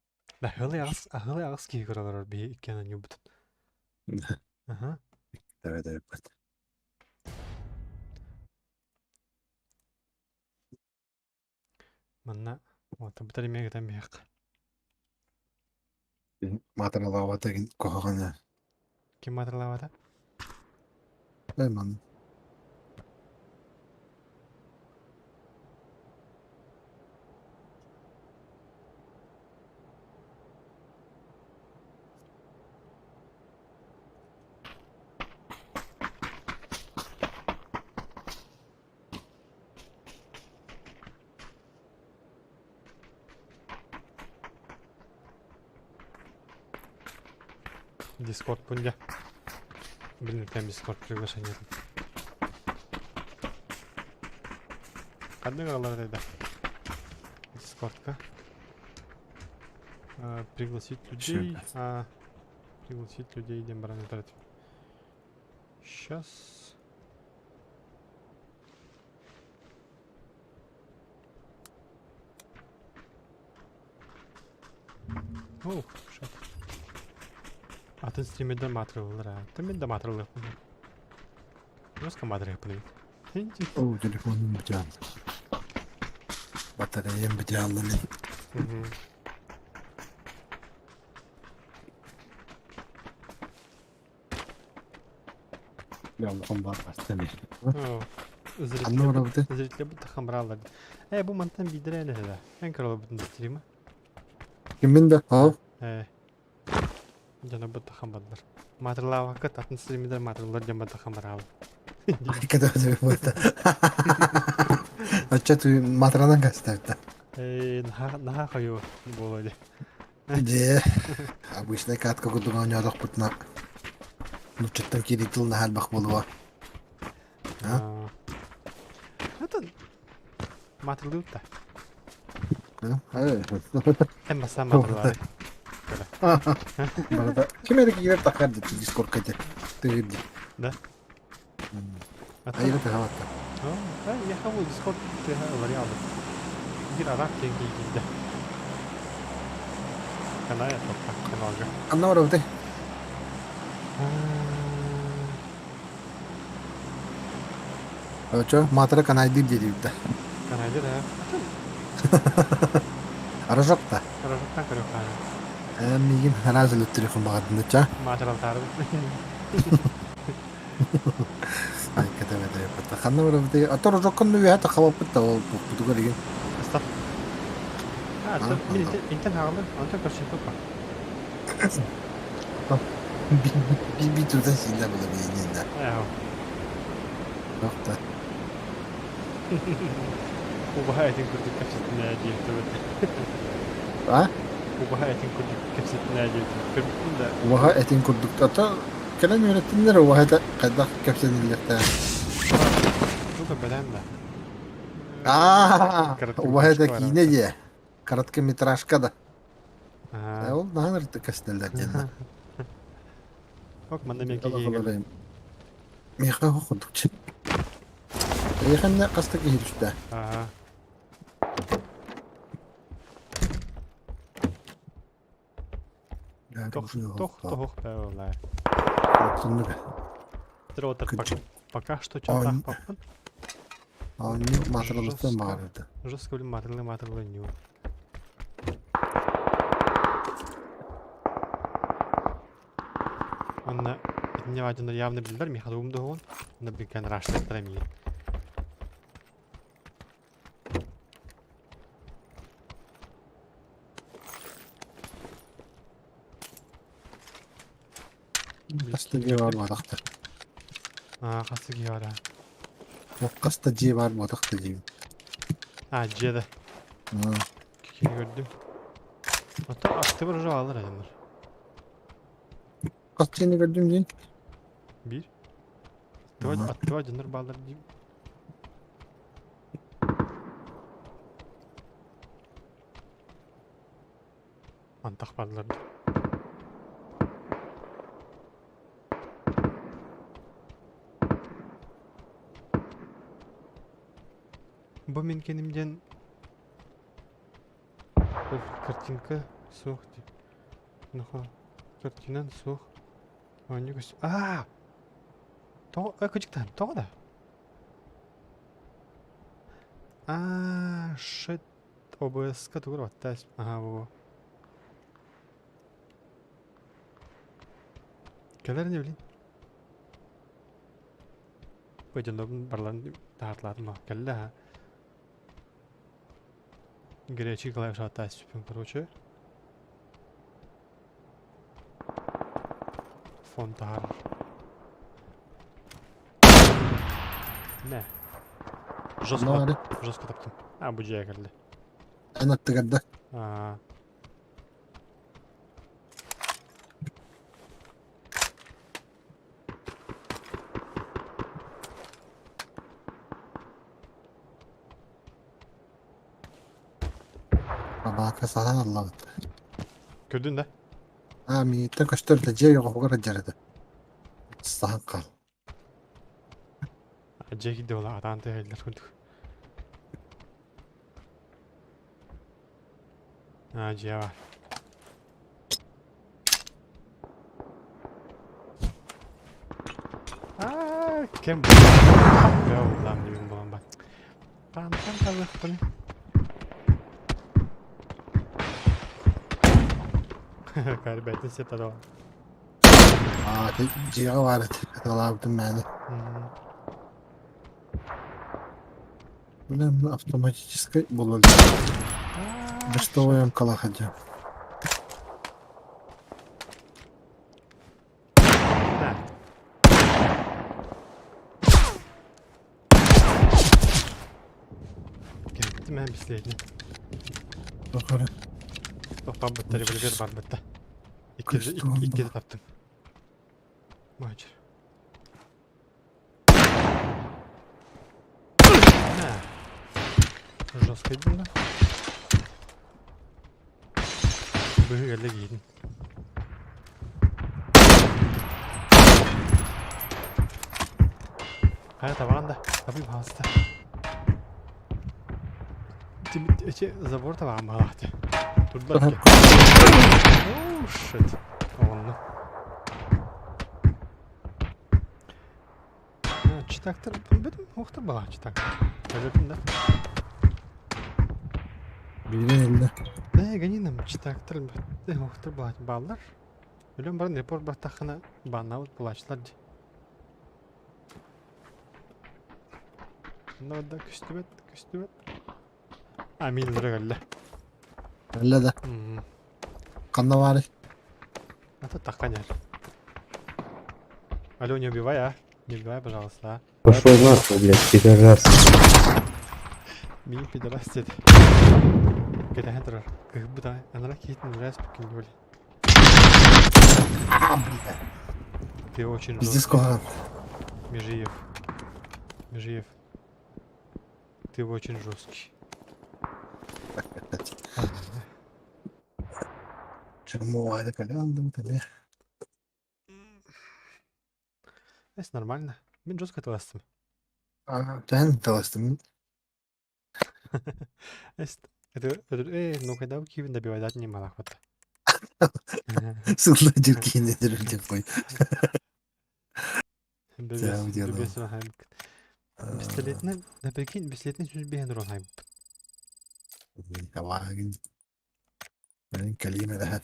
Да, хылы ағыс, хылы ағыс киһи көрөлөр биһи иккиэн ньубут. Аха. Evet evet. Манна уотурбутар эмиэ гытан биһиэххэ. Маатыралаабата куһаҕана. Ким маатыралаабата? Эй, манна. Дискорд пундя. Блин, там Дискорд приглашение. Ханнык аҕалар да Дискордка. Пригласить людей. А, пригласить людей диэн баран этэр. Сейчас. Оу, шат. Атын стримердер маатырыллар аа. Ты мен да маатырылыахпын. Жестко маатырыахпын эбит. Оо, телефонум бүтэн. Батареям бүтэн мин. Улахан баар астан Ханна барабыты? Зрители будто хамралар. Э, бу мантан биирдэрэ эн эһэ. Эн көрөлөбүтүн стрима. Киммин да? Haa. Э. Дьоно будто хамбадылар. Маатырлаабакка атын стримидер маатырлар диэн будто хамбараабы. Когда буолта. Оччо ту матранан кастарта. Э, наха наха хойу буолуо дии. Дьэ, обычнай катка курдук оонньоотохпутуна нууччаттан киирии тыл наһаа элбэх буолуо. А? Это маатырдыбыт да. Эн бассаан маатырлаары. Барыта ким эрэ киирэр таххар дии дискордка дии тыгыр дии. Да? Айыга тыһабатта. Я хабыл дискорд тыһа ыларый алды. Бир арак диэн киирдэ. Каная топпа каналга. Анна барабытай. Очо, маатыра канайдыр диэбит да. Канайдыр ээ. Рожок та. Рожоктан көрүөх хаана. Миигин араас өлөттөрүөхүн баҕардын Маатыралтаарбыт. Айка Ханна барабытай? А то рожоккон үөһэ тахабаппыт да ол бутугар игин. Стоп. А, мин интен хаалдым, онтон көрсүппүт ба. Би турдан сииннэ була бииннэ. Ээ. да. Убаһа этин курдук кэпсэтинэ диэхтибит. А? Убаһа этин курдук кэпсэтинэ диэхтибит. Көрбүппүн да. Убаһа этин курдук. Ата кэлэн үөрэттиннэр убаһа этэ хайдах кэпсэниллиэхтээх. Ну көрбөтөм да. Аа, убаһа этэ киинэ диэ. Короткометражка да. Ол наһаа ырытык кэстэллэр диэн. Ок, манна мен киһигэ. Миэхэ курдук. Эйиэхэ хаста киһи түстэ? Аа. Тох тох тох бэвэлээ. Тротер пока что чатах паппын. Оонньуу маатыралыстан баҕарыта. Жестко блин маатырылы маатырылы нью. Онно итинне баадьаннар явно биллэр миэхэ да уһун. Онно билген раштаттара миин. Хаста дьиэ баар буотахта. Аа, хаста дьиэ баар Хаста дьиэ баар буотахта диибин. Аа, дьиэ да. Кини көрдүм. Ото аттыбар уже алар айаннар. Хас дьиэни көрдүм диин? Биир. Аттыба аттыба дьоннор бааллар диим. Антах бааллар Бу мин кэним диэн картинка суох дии. Нохо картинан суох. Оонньуу көс Аа! Тоҕо э кыдьыктаан тоҕо да? Аа, shit. ОБС-ка тугу эрэ баттаа Аһаа во. Кэлэр ини билин. Ой дьоннорбун барыларын таһаарталаатым аа. Кэллэ аһа. Горячий клавиша аттаспын короче. Фон таһаарар. Нэ. Жестко, Наары. жестко таптым. А, бу дьиэ кэллэ. Эн аттыгар да. Аа. Табака саһан аллабыт. Көрдүн да? Аа, мииттэн көстөр да дьиэ йоҕоһугар сылдьар этэ. Саһан хаал. Дьиэ киирдэ буолла, атаан тыаһыйлар курдук. Аа, дьиэ баар. Аа, кем буллам дибин булан бар. Таантан табыахпын. Кәрбәтин сетадо. Аа, дьиэҕэ баар этэ. Ыталаабытым мээнэ. Блин, автоматическай буолар. Да что я калахадя. Кэттим ээ бислиэтин. Тохары. Тохтообуттар револьвер барбытта. Иккиде таптым. Мачыр. Жестко да. Быһыы кэллэ киирин. Хайа табаҕын да, табыы баҕаста. Эчи забор табаҕын баҕалаахты. Турдулар ки. Oh shit. Оҕонно. Читактар бүтүн уохтар баҕа читактар. Өлөтүн да. Биирин ылла. Ээ, гениным читактар уохтар бааллар. Өлөн баран репорт баттаххына бааннаабыт булааччылар дии. Онно да көстүбэт, көстүбэт. А, мин өллө. Өллө да. Ханна баарый? А то таххан иһэр. Алло, не убивай, а? Не убивай, пожалуйста, а. Пошел нахуй, блядь, пидорас. Миин пидорас диэтэ. Кэтэһэн турар. Кыһбыт аҕай. Анара киһитин нравится покинули. Ты очень Пиздец жесткий. куһаҕан. Межиев. Межиев. Ты очень жесткий. Чему кэлэн эмиэ. Эс нормально. Мин жестко таластым. Төһөн таластым. Эс это ну когда кивин добивать не малахвата. Сылла дьиркиин этэр кой. Бес Пистолетинэн, да прикинь, пистолетинэн сүүс биэһин уран хайбыт. Табаагын. Мен кэлиим эрэһэ.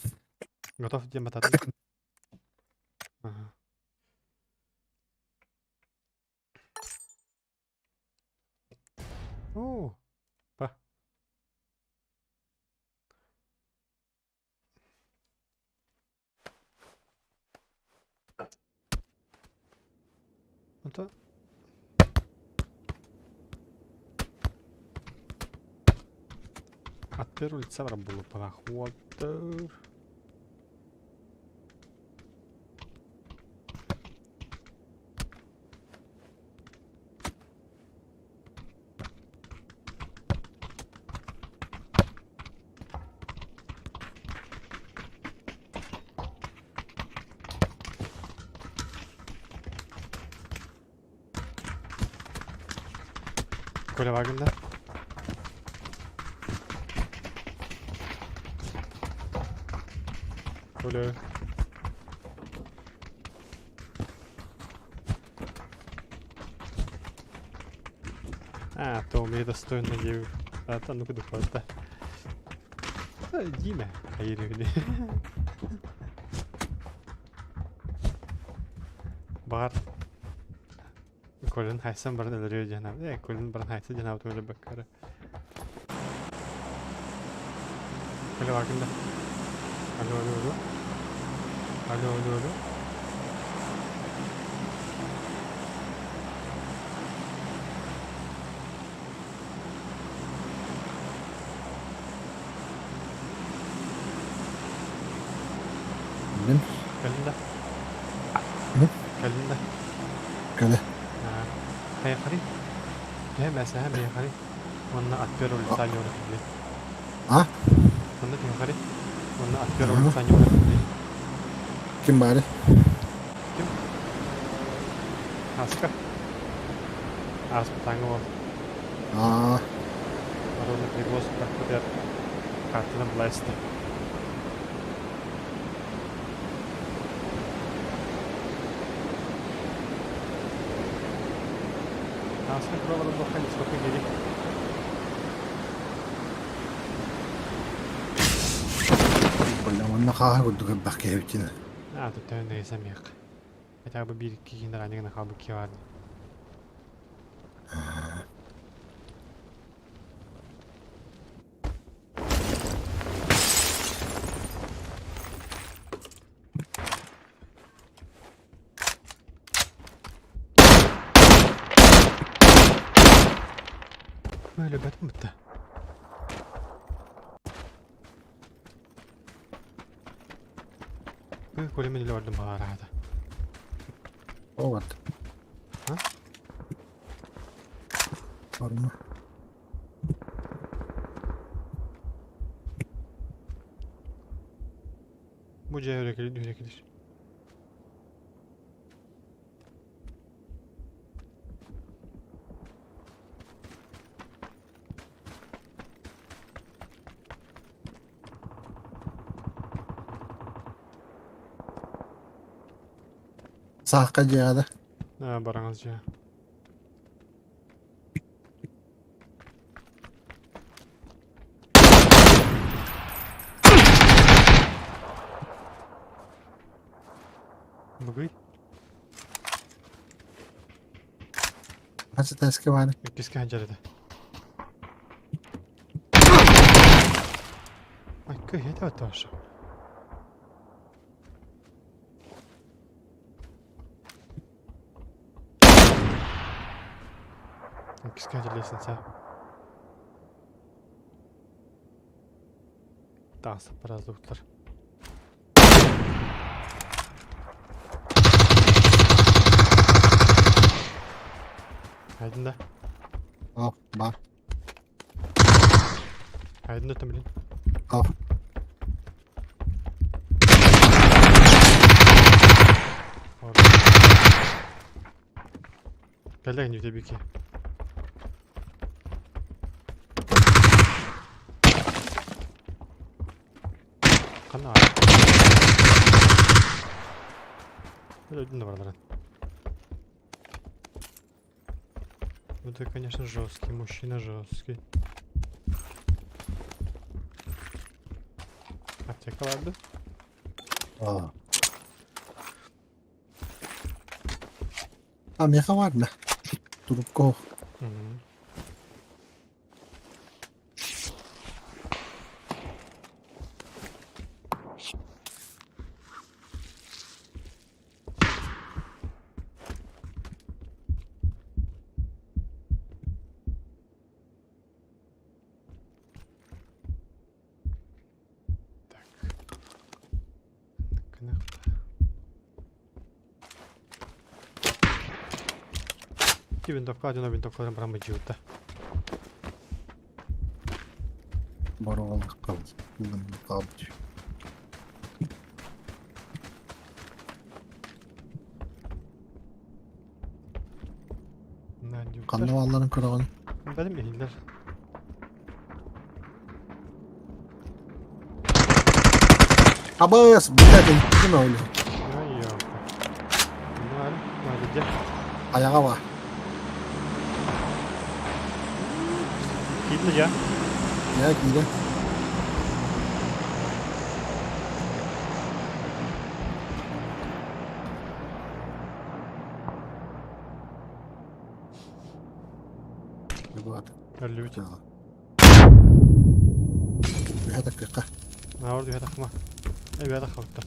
Готов диэн бататын. Ага. О, па. Это от первого лица было проход. Коля Вагнер. Коля. А, то умеет достойно ей. А, ну-ка, духовта. Диме, хайыр Бар. Колин хайсан баран өлөрүө диэн э Колин баран хайса диэн аабытым өлөрбөккө Алло, бакында. Алло, алло, алло. Алло, алло, алло. Мин Кэллин да? Кэллин да? Кэлэ. Хайахари? Төһө мәсэһэ миэхэри уонна от первого лица не ураты. А? Онно түһэхэри уонна от первого лица не ураты. Ким баары? Ким? Аска. Ааспытааҥы уол. Аа. Народный перевоз бырахпытыгар картаны булайста. Ааспыт тураларын буохха лесопка диэри. Бля, манна хааһы курдук элбэх киһибитин. Аа, төттөһөн дэгесемиэх. Хотя бы биир киһини ранее хаалбыт киһи баар. Өлөбөтүм бытта. Көлөмөн иле бардым баҕараата. Вот. А? Барма. Бу дьиэ үрэ кэлир. Саахха дьиэҕэ да? Аа, бараҥас дьиэ. Бүгүй? Хас этээскэ баар? Иккискэ сылдьар этэ. Ай, кыһыта тоже. Иккискэ лестница. Тахса продуктлар. Айдын да. О, бар. Айдын да блин. О. Кэлэ ньүтэбики. Ханна Өлдүн да бараларын. Ну ты, конечно, жесткий, мужчина жесткий. Аптека барды. А. А, миэхэ баар да. Трубка Мгм. Так. Кынахта. Икки винтовка, один винтовкаларын баран быдьыыта. Боруоллах хаалбыт. Ханна баалларын көрөҕүн? Бэлим иһиллэр. Абыс, блядь, ким öyle? Ай, ёпта. Ну, где? Айаҕа баар. Киирдэ дьэ. Дьэ, киирэ. Өллүбүт. Үһэ таккыахха. Наоборот үһэ тахма. Үһэ таххабыттар.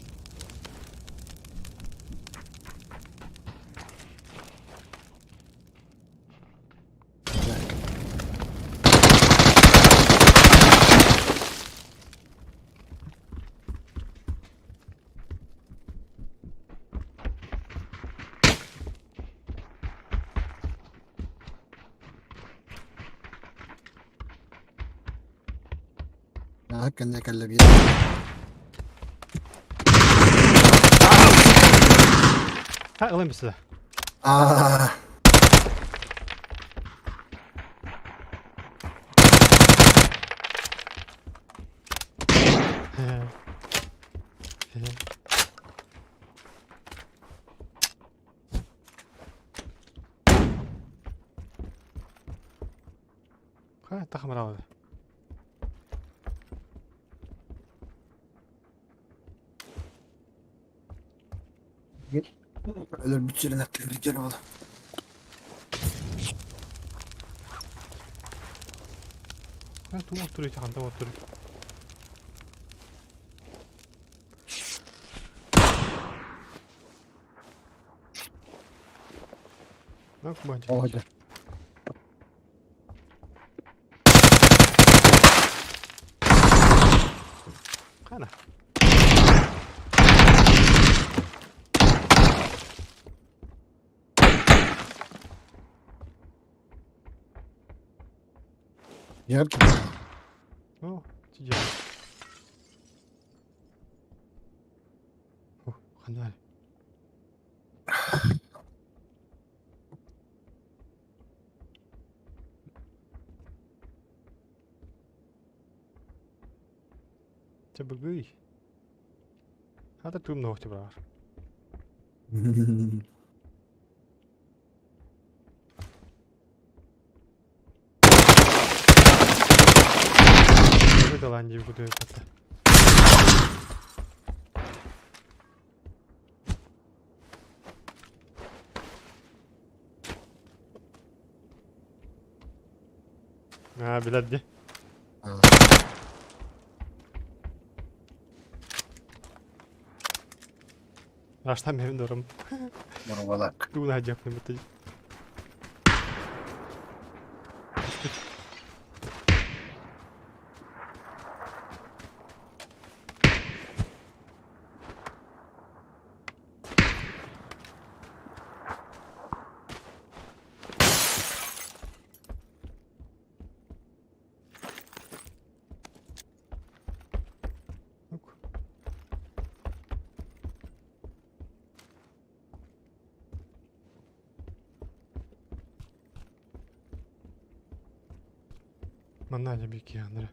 Ааһык кэннэ кэллэ биир. Ha, ылан бисэ. Аа. Хайа тахамыраабыт. Өлөрбүт сирин аттыгар дьон буола. Хайа туох оттуруй хантан оттуруй. Оо дьэ. Хана. Дьиэҕэр О, тиийэ. Хана. Чэ бүгүй. Хата туум нохти бар. Голландии кутуйа Аа, билэр дии. Раштан бэйэм дорум. Боруобалаак. Тугун аһдьаппын бытый. Ук. Манна дьэ бикианнара.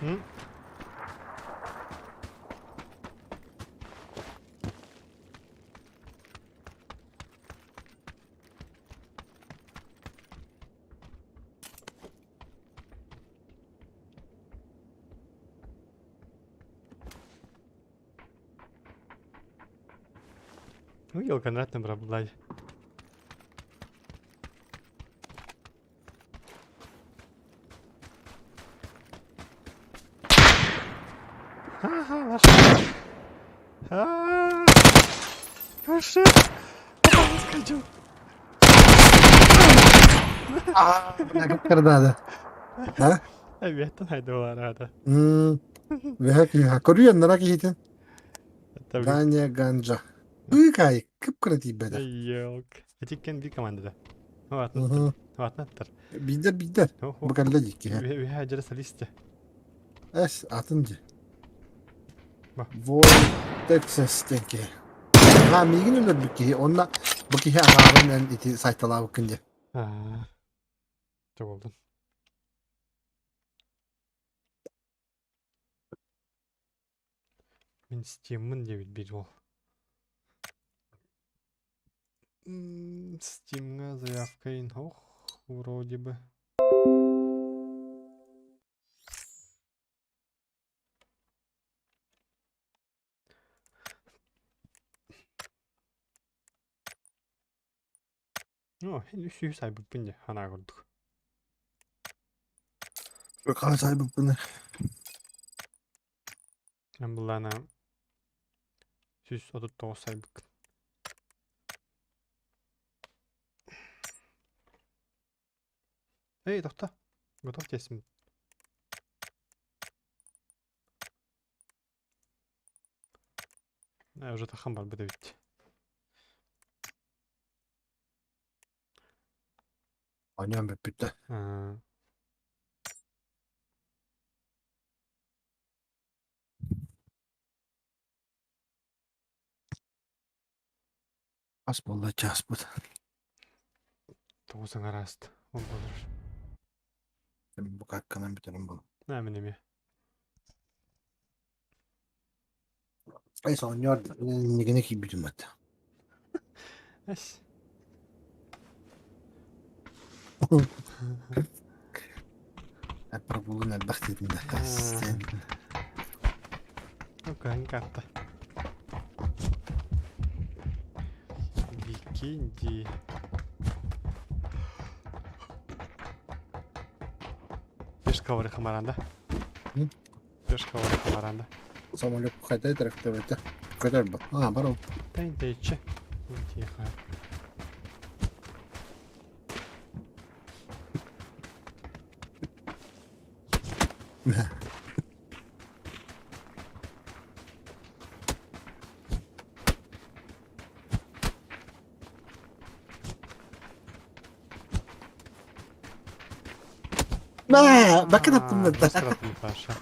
М? Ну, елка брат, блядь. Ага, нашел. А-а-а! Shit! Выскочил. Кырдаада. А? Эбиэттэн хайдылар аата. Үһэ күүһэ. Көрүөн нара киһитин. Даня Ганджа. Быыкай кып-кыра тиийбэтэ. Елк. Этиккен bir командада. Ватнаттар. Ватнаттар. Биирдэр биирдэр. Бу кэллэ дии киһи. Үһэ дьэрэ солисте. Эс атын дии. Вой Texas диэн киһи. Аа миигин өлөрбүт киһи. Онно бу киһи аҥаарын эн ити сайталаабыккын дии. Аа. Чоголдун. Мин стиммын диэбит биир уол. Стимҥа заявка ох, вроде бы. Оо, үс айбыппын дии, анаа курдук. Хас айбыппын. Эн былаана 139 айбыккын. Эй, тохто. Готов тиэсим. Уже тахан барбыт эбит. Оонньоон бүппүт да. Ас буолла чааспыт. Тоҕус аҥарааст. Ол буолар. Бу карканан бүтэрим буолла. Наа мин эмиэ. Ай соонньоор иннигини киирбитим бат. Эс. Прогулун элбэх диэтин да. Окей, карта. Викинди. Пешка хамаранда. Пешка хамаранда. Самолет хайда тракторы Көтөр бу. А, бар ол. Тайнтайчы. Тихо. Наа, бакын аттым да. Быстро Паша.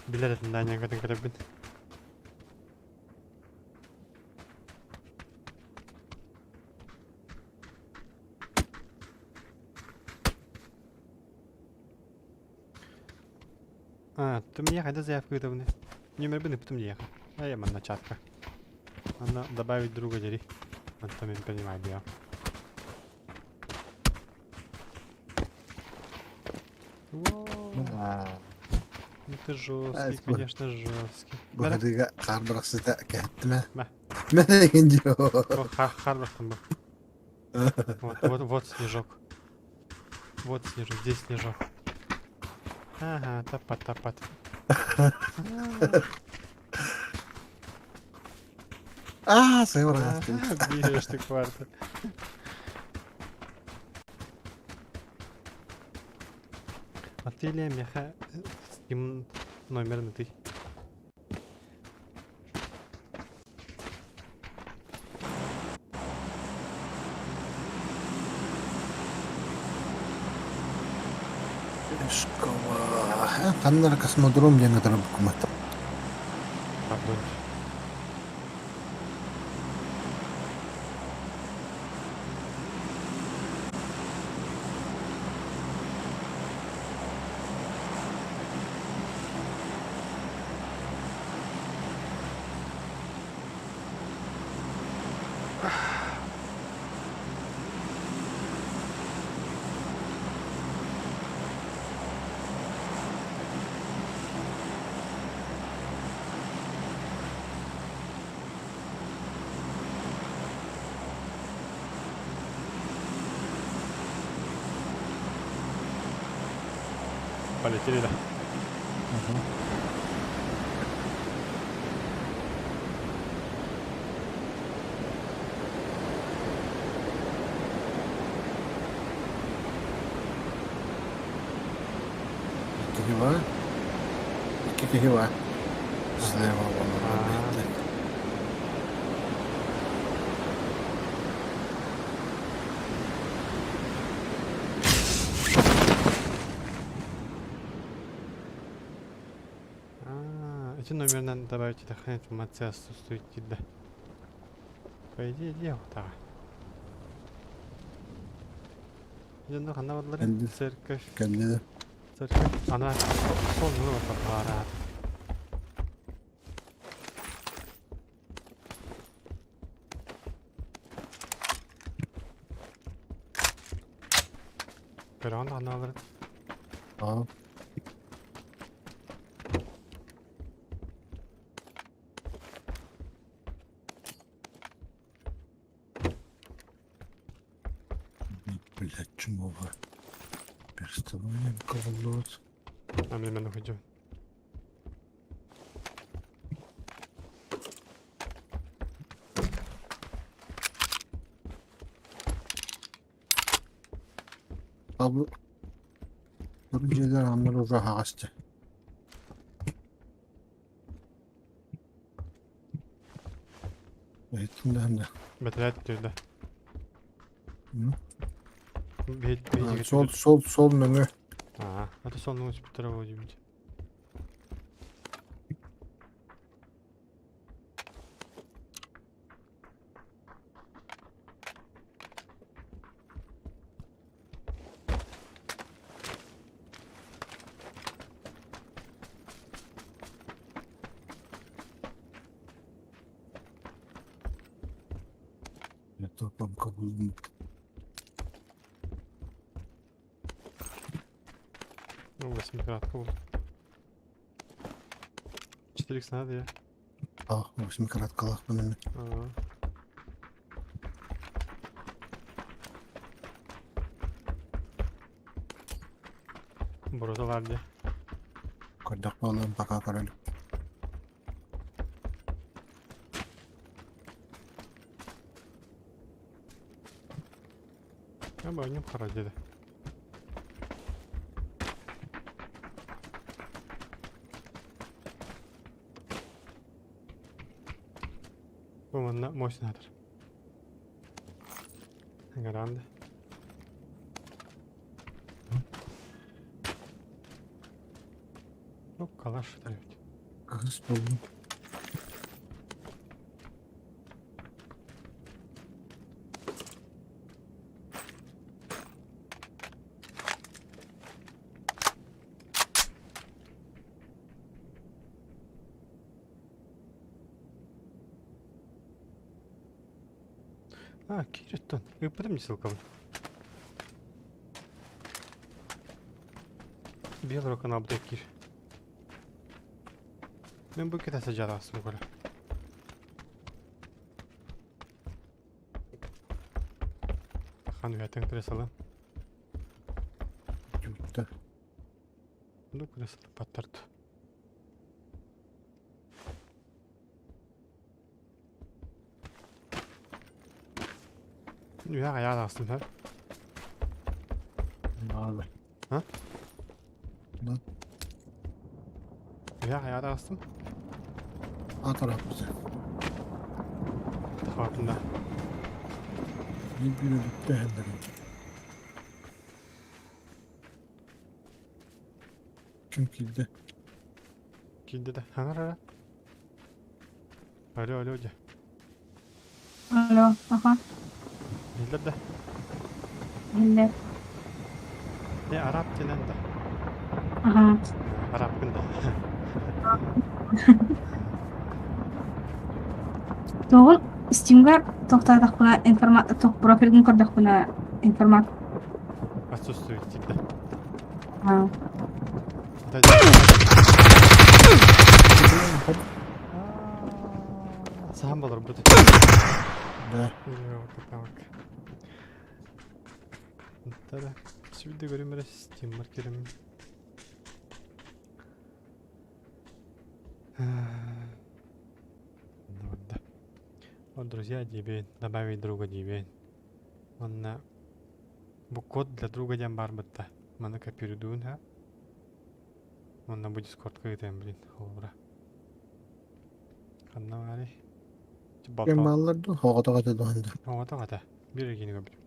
Билэр этин Даня көтөн көрөбүн. А, ты мне хайда заявку ыытабыный? Нүөмэрбин ыппытым диэхэ. Ай, манна чатка. Манна добавить друга дери. Онтон мин принимай диэҕим. Ну ты жесткий, конечно, жесткий. Бу хатыга хаар бырахсыта кэһэттимэ. Мэ. Мэ деген дьио. Хаар бырахтым бу. Вот, вот, вот снежок. Вот снежок, здесь снежок. Ага, тапат, тапат. Аа, сыгырастым. Биир штук барда. Отеле меха Steam номерын ытый. Школа. Ханнар космодром диэн кытары букумат. Пардон. Полетели, да? Угу. Икки киһи бар. Икки киһи бар. Слева вон. А, эти номерынан добавить информация отсутствует да. По идее, дело так. Дьонно ханна бардылар? Кэлли. Церковь. Кэлли. Церковь. Ана сол ну бара. Көрөҕүн даҕаны Аа. Блядь, чумова. Перестановление колод. А мен мен уходим. Абы Дьиэлэр аннар уже аһаҕас Иһиттим да да. Бэтэрээт түөрдэ. Биһиги Сол сол сол нөҥүө. Аа, это сол нөҥүө сүпүттэрэ буолуо диибит. Toplam kabul. Ну, восьмикратка был. 4х надо я. А, восьмикраткалаахпын эмэ. Аа. Буруталар дии. Көрдөх буолан пока көрөлүк. Я бы о нем хоро диэри. Бу манна мощный атыр. Гранде. Ну, калаш ведь. Кыыс буллум. А, Кириттон. Ыппытым дии ссылкабын. Белый канал бутайк кир. Мен бу кете сажарасым көрө. Хан үһэтин кресло. Жуутта. Ну кресло паттарт. Үһэ хайаан аастым һэ? Наада. А? Да. Үһэ хайаан аастым? Атараппыта. Тахаатында. Биир биир өлүктэ иһэллэрин. Ким киирдэ? Киирдэ да. Хаҥар Алло, алло, дьэ. Алло, аха, Биллэр да? биллэр. Э, араб диэн да. Аха. Арабкын да. Тоҕо Стимгар тохтоотохпуна информа тох профилгын көрдөхпүнэ информат Отсутствует типа. А. Да. Саһан болорбут. Да. Так. Да. Сүрдэ көрүмэрэ Steam керем. Ну да. Вот, друзья, диэбин, добавить друга диэбин. Онно бу код для друга диэн баар бытта. Маны копируйдуун ха. Онно бу дискордка ыытыам, блин, холобура. Ханна баарый? Кем бааллар дуу? Оҕотох этэ дуо да. Оҕотох этэ. Биир эргиини көрбүтүм.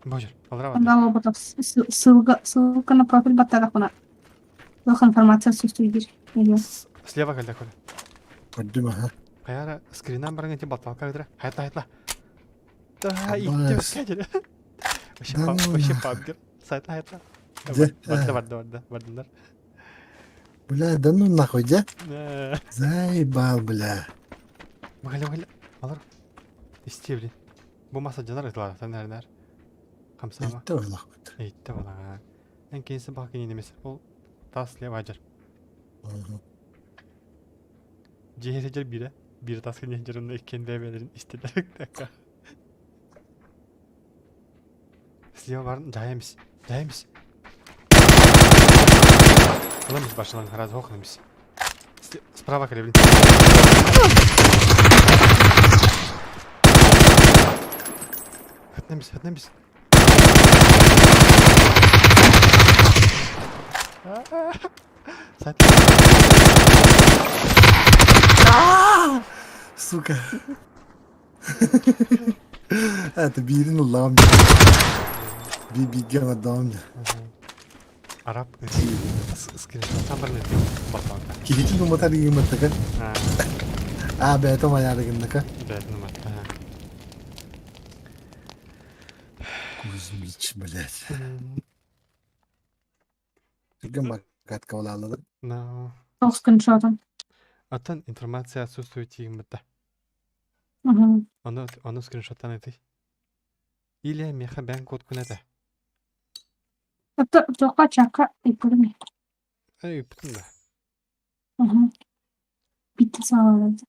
Боже, алра барды. Онда буолбатах ссылка ссылка на профиль баттаатахпына туох информация сүүстүүр диир. Слева кэллэ Коля. Көрдүм аха. Хайара скринан баран ити батталка ыдыра. Хайта хайта. Да, Аббас. икки кэлэ. Вообще Да ну вообще нахуй. пабгер. Сайта хайта. Дьэ. Барда барда барда бардылар. Бля, да ну нахуй, дьэ. Э, Заебал, бля. Бу кэлэ. Алар. Истиэ блин. Бу мас дьанар ытылар, тан эрнер. Хамсама. Иттэ ойлахпыт. Иттэ балаҕа. Эн киниси баха кининемес. Ол тас слева ажар. Дьиэ жер бире. Бир тас кине жерин иккен бэбелерин истелер. Слева бар жайымыз. Жайымыз. Ылымыз башынан раз хохнымыз. Справа кэлэбин. Хытнамис, хытнамис. Сат. Сука. Это биирин ыллаҕым. Би бииргэ оҥордоҕум. Араб скриншоттан баран баталка. Киһитин уматар гыммыттыка. Аа бэйэтэ умайаары гынныка. Бэйэтин уматта. Кузьмич, блядь. Түргэн макатка булааллар. No. Тоқ скриншотом. Атын информация отсутствует тиигиммитта. Угу. Ону, ону скриншоттан этий. Или меха бээн код күнэтэ. Это тоққа чакка иппырми. Эй, ыппытын да. Угу. Битти саалады.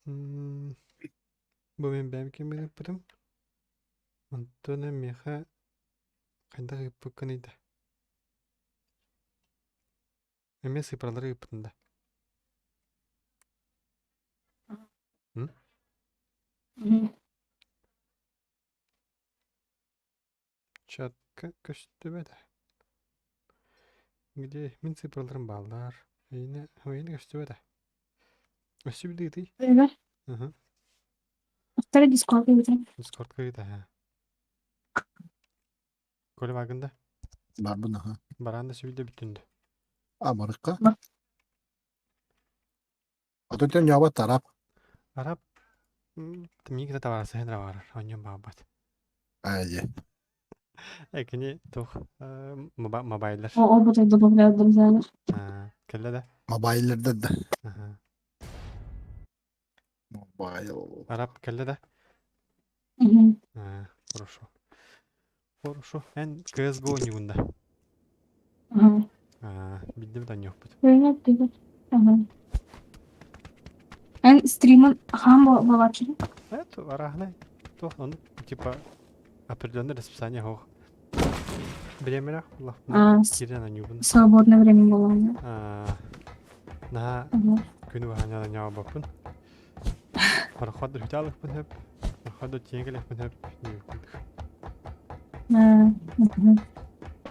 Бу мин бэйэм киммин ыппытым. Онтон миэхэ хайдах ыыппыккыный да. Эмиэ сыыппаралары ыыппытын да. М? Чатка көстүбэтэ. Где мин цифраларым бааллар. Эйине, эйине көстүбэтэ. Өссө билигитий? Öyle. Ыһы. Второй Дискорд ыытын. Дискордка ыыта һэ. Коля багында? Барбын аха. Баран да сүбүдэ бүтүндү. А барыкка. Бар. Ототен яба тарап. Арап миигин табаарса хенра барар. Оньон баабат. Айе. Экини тух мобайлар. О, о, буду добавляют друзья. Кэллэ да? Мобайлерде да. Аха. Мобайл. Арап кэллэ да? Угу. Хорошо. Хорошо. Эн CSGO ньугунда. Угу. Биддим да ньуохпут. Привет, привет. Ага. Эн стримын хаан балачы. Это арахнай. Туох ону типа определенное расписание хоох. Бириэмэлээх буллахпына А, киирэн анньуубун. свободное время было у меня. Наһаа Угу. күнү быһа ньаабаппын. Пароходу хүтаалыкпын хөп. Пароходу тиэҥкэлэхпин хөп. Угу.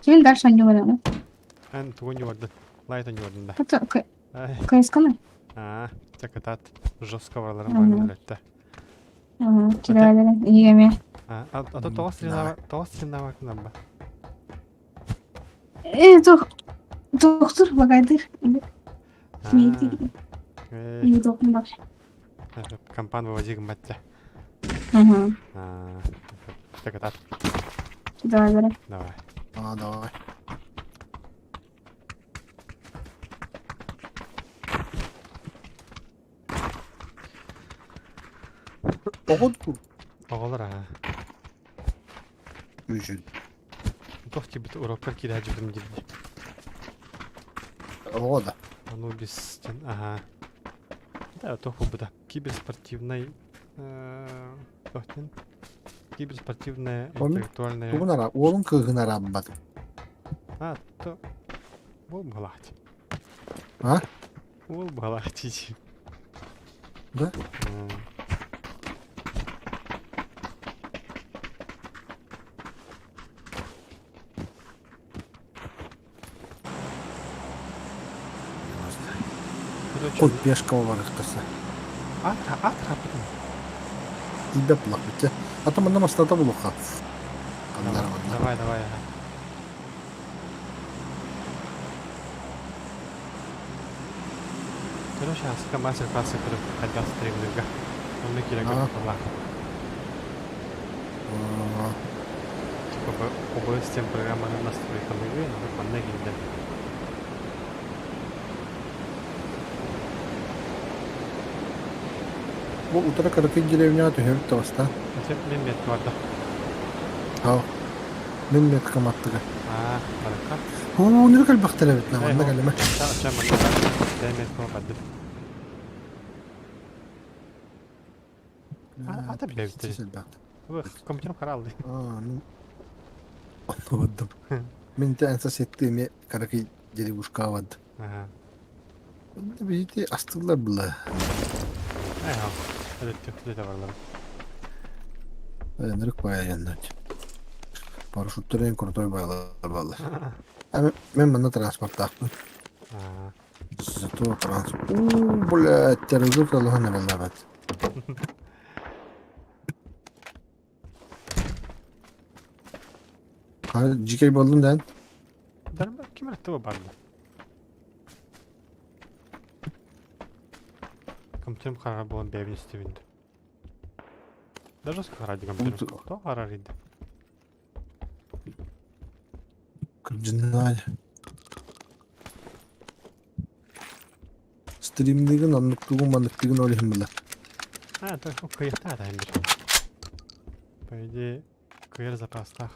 Ким дальше не говорил? Эн тугу ньуордун? Лайт анньуордун да. Это КСК-ны? Аа, чакатаат жестко бараларын барын өлөттө. Киралere, иеме. А то тоҕус стринава кынабба. Э, доктор багайдыр. Не доктор бар. Компан выводи гымматта. Угу. Чакатаат. Давай, давай. Давай. А, давай. Оҕо Оҕолор аа. Үчүн. Туох тибит уроккар киирэ дьыбытым диирди. Оҕо да. Анубис диэн аhaa. Да, туох буолбута. Киберспортивнай туох диэн киберспортивная интеллектуальная Тугун ара, уолун кыыһын араабат. А, то уол быһалаах. А? Уол быһалаах дии. Да? Короче, Кут пешка барыктаса. ат ат хапытын. Тиийбэт булахпыт. А то манна мастата булуха. Давай, давай. Ага. Короче, аска мастер-классы көрүп хайдах стримнерга. Онно киирэн көрүп Типа OBS тем программаны настройкалыгы, манна киирдэ. Бу утары кыракый деревняҕа түһэбит да бастаан. Ити мин метка барда. Ау. Мин меткам аттыгар. Аа, барыкка. Уунура кэлбэхтэр эбит на манна кэлимэ. Ча манна бэйэ меткама бардым. Ата билэбиттэр. Компьютерым харалды. Аа, ну. Онно Мин те эн соседты эме каракый деревушка бардым. Ага. Видите, астылар была. Ага. Өлөттө барлар. Энрик баяннать. Парашюттар ең крутой байлар баллар. Мен манна транспорттаахпын. Зато транспорт. У, блядь, терроризм аллаһын эрэллээбэт. Дьикэй буоллун дээн. Ким эрэ барды. Компьютерым хараҕа буолан бэйэбин истэбин дуу. Даже харади компьютерым. Кто харарыйды? Кырдьыннаай. Стримныгын оннуктугун манныктыгын ол иһин була. А, то кыйахтаа да бир. По идее, кыйар запастаах.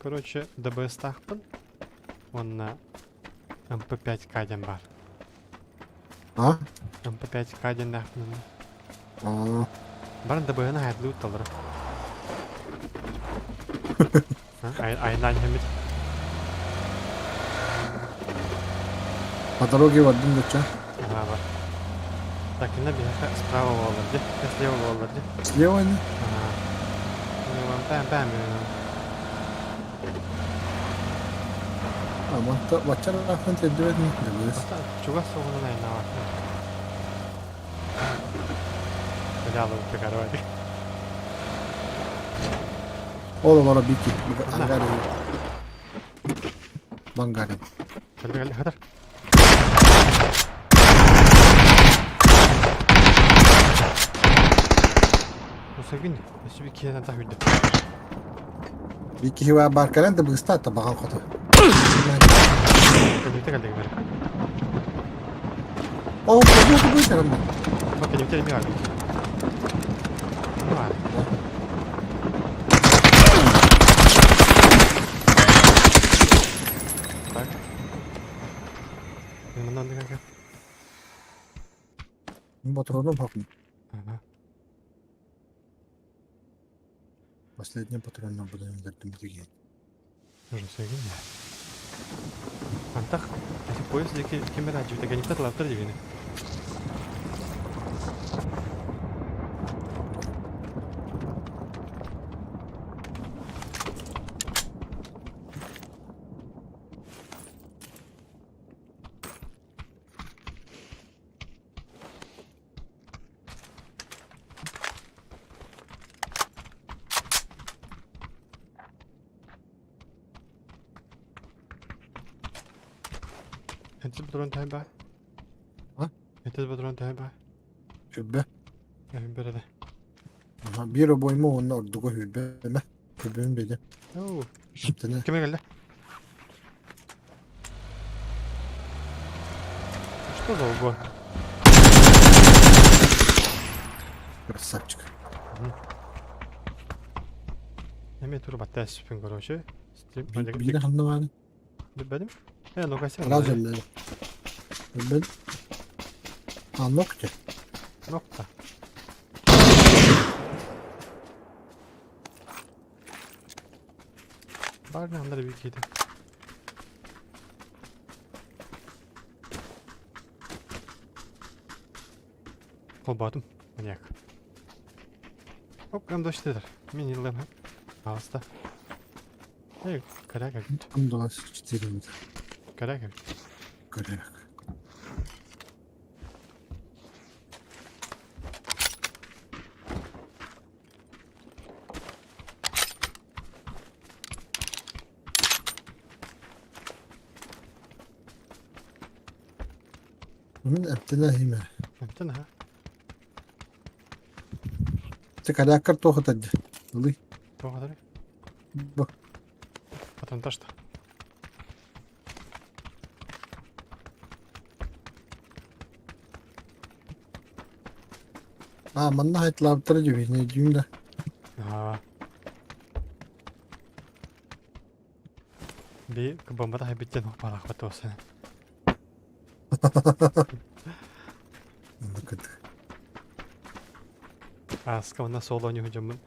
Короче, ДБС-таахпын уонна МП5К диэн баар. А? МП5К диэннээхпин онно. Аа. Баран ДБС-ны хайдылыы ытталлара. Айнаан иһэммит. По дороге бардым доча. Ага, бар. Так, инна биһиэхэ справа буоллар дии. Слева буоллар дии. Слева они? Ага. Бэм бэм. А, манта бачча ыраахтан тиэрдибэт ини ДБС. Чугас соҕунан айнаабаккын. Бля, короче. Ол олоро бики. Ангари. Бангари. Кэлли кэлли хатар. Усагин, өссө киһи та хүрдэ. Бики хива бар кэлэн да быыстаат да баҕан хоту. Кэлбитэ кэллиги бары. О, бу бу бу бу. Бу кэлбитэ эмиэ бар. Бар. Так. Мындан деген Патроном хакын. Ага. Последний патрон буду дэрдим деген. Нужно Антах, эти поезд диэки ким эрэ дьүтэ кэнниттэн талаптар дибини. Эти патрон тайба. А? Эти патрон тайба. Хүббэ. Бэрэ. Биир обойма уонна ордуга хүббэ эмэ. Хүббэм били. Оу. Тene. Ким келді? Что за угон? Красавчик. Эме тур батта сүпүн короче. Стрим. Биир ханна бааны. Бедим? Э, ну кася. Сразу эллэ. Бил. А, ногти. Нокта. Бар не андыр bir kedi. Холбатым. Маньяк. Оп, гамдоштыдыр. Мен елдем. Алыста. Эй, коряга. Там 24 метра. Коряга. Коряк. Мин эптэнэ иһимэ. Эптэн аха. Чэ коряккар туох ытар дии. Ылый. Туох ытарый? Бу. Патронтаж да. А, манна хайтлаабыттара дьүһүнэ дьүүн да. Аа. Би бомбата хайбиттен барахпат туосан. Ааска уонна суол оонньуу дьоммун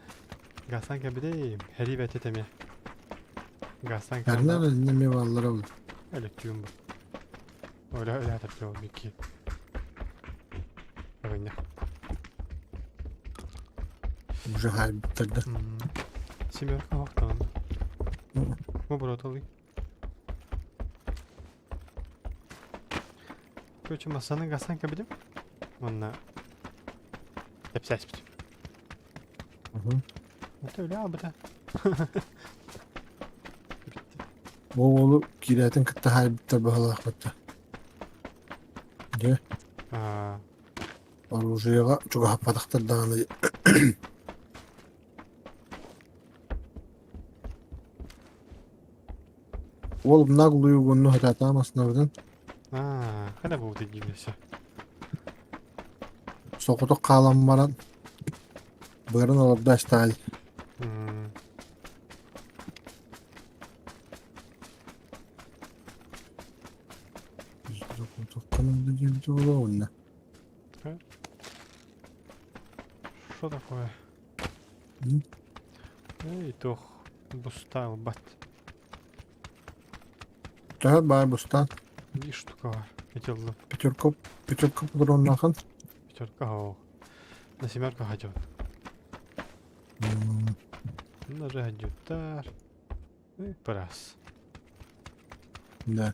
Гасан кэбидэй, хэрии бэти тэми. Гасан Эрнар эмиэ бааллара ол. Өлөттүүм бу. Өлө өлө атыртыа Микки. Огонья. Уже хайбыттар да. Семерка вахтан. Бу броталый. Короче, массаны гасан кэбидим. Манна Эпсээспит. Это үлэ албыта. Бу уолу киирээтин кытта хаайбыттар быһалаахпыт. Дьэ, оружиеҕа чугаһаппатахтар даҕаны Уол наглую хатаатаам основытын Аа, хана буут дии все. Соҕотох хаалан баран быарын олордо астаай. Что такое? Эй, туох буста ылбат. Төһө баар бустаан? Биир штука бар. Этиллим. Пятерка, пятерка патроннахан. Пятерка оо. На семерка хадьон. Даже хадьуттар. Раз. Да.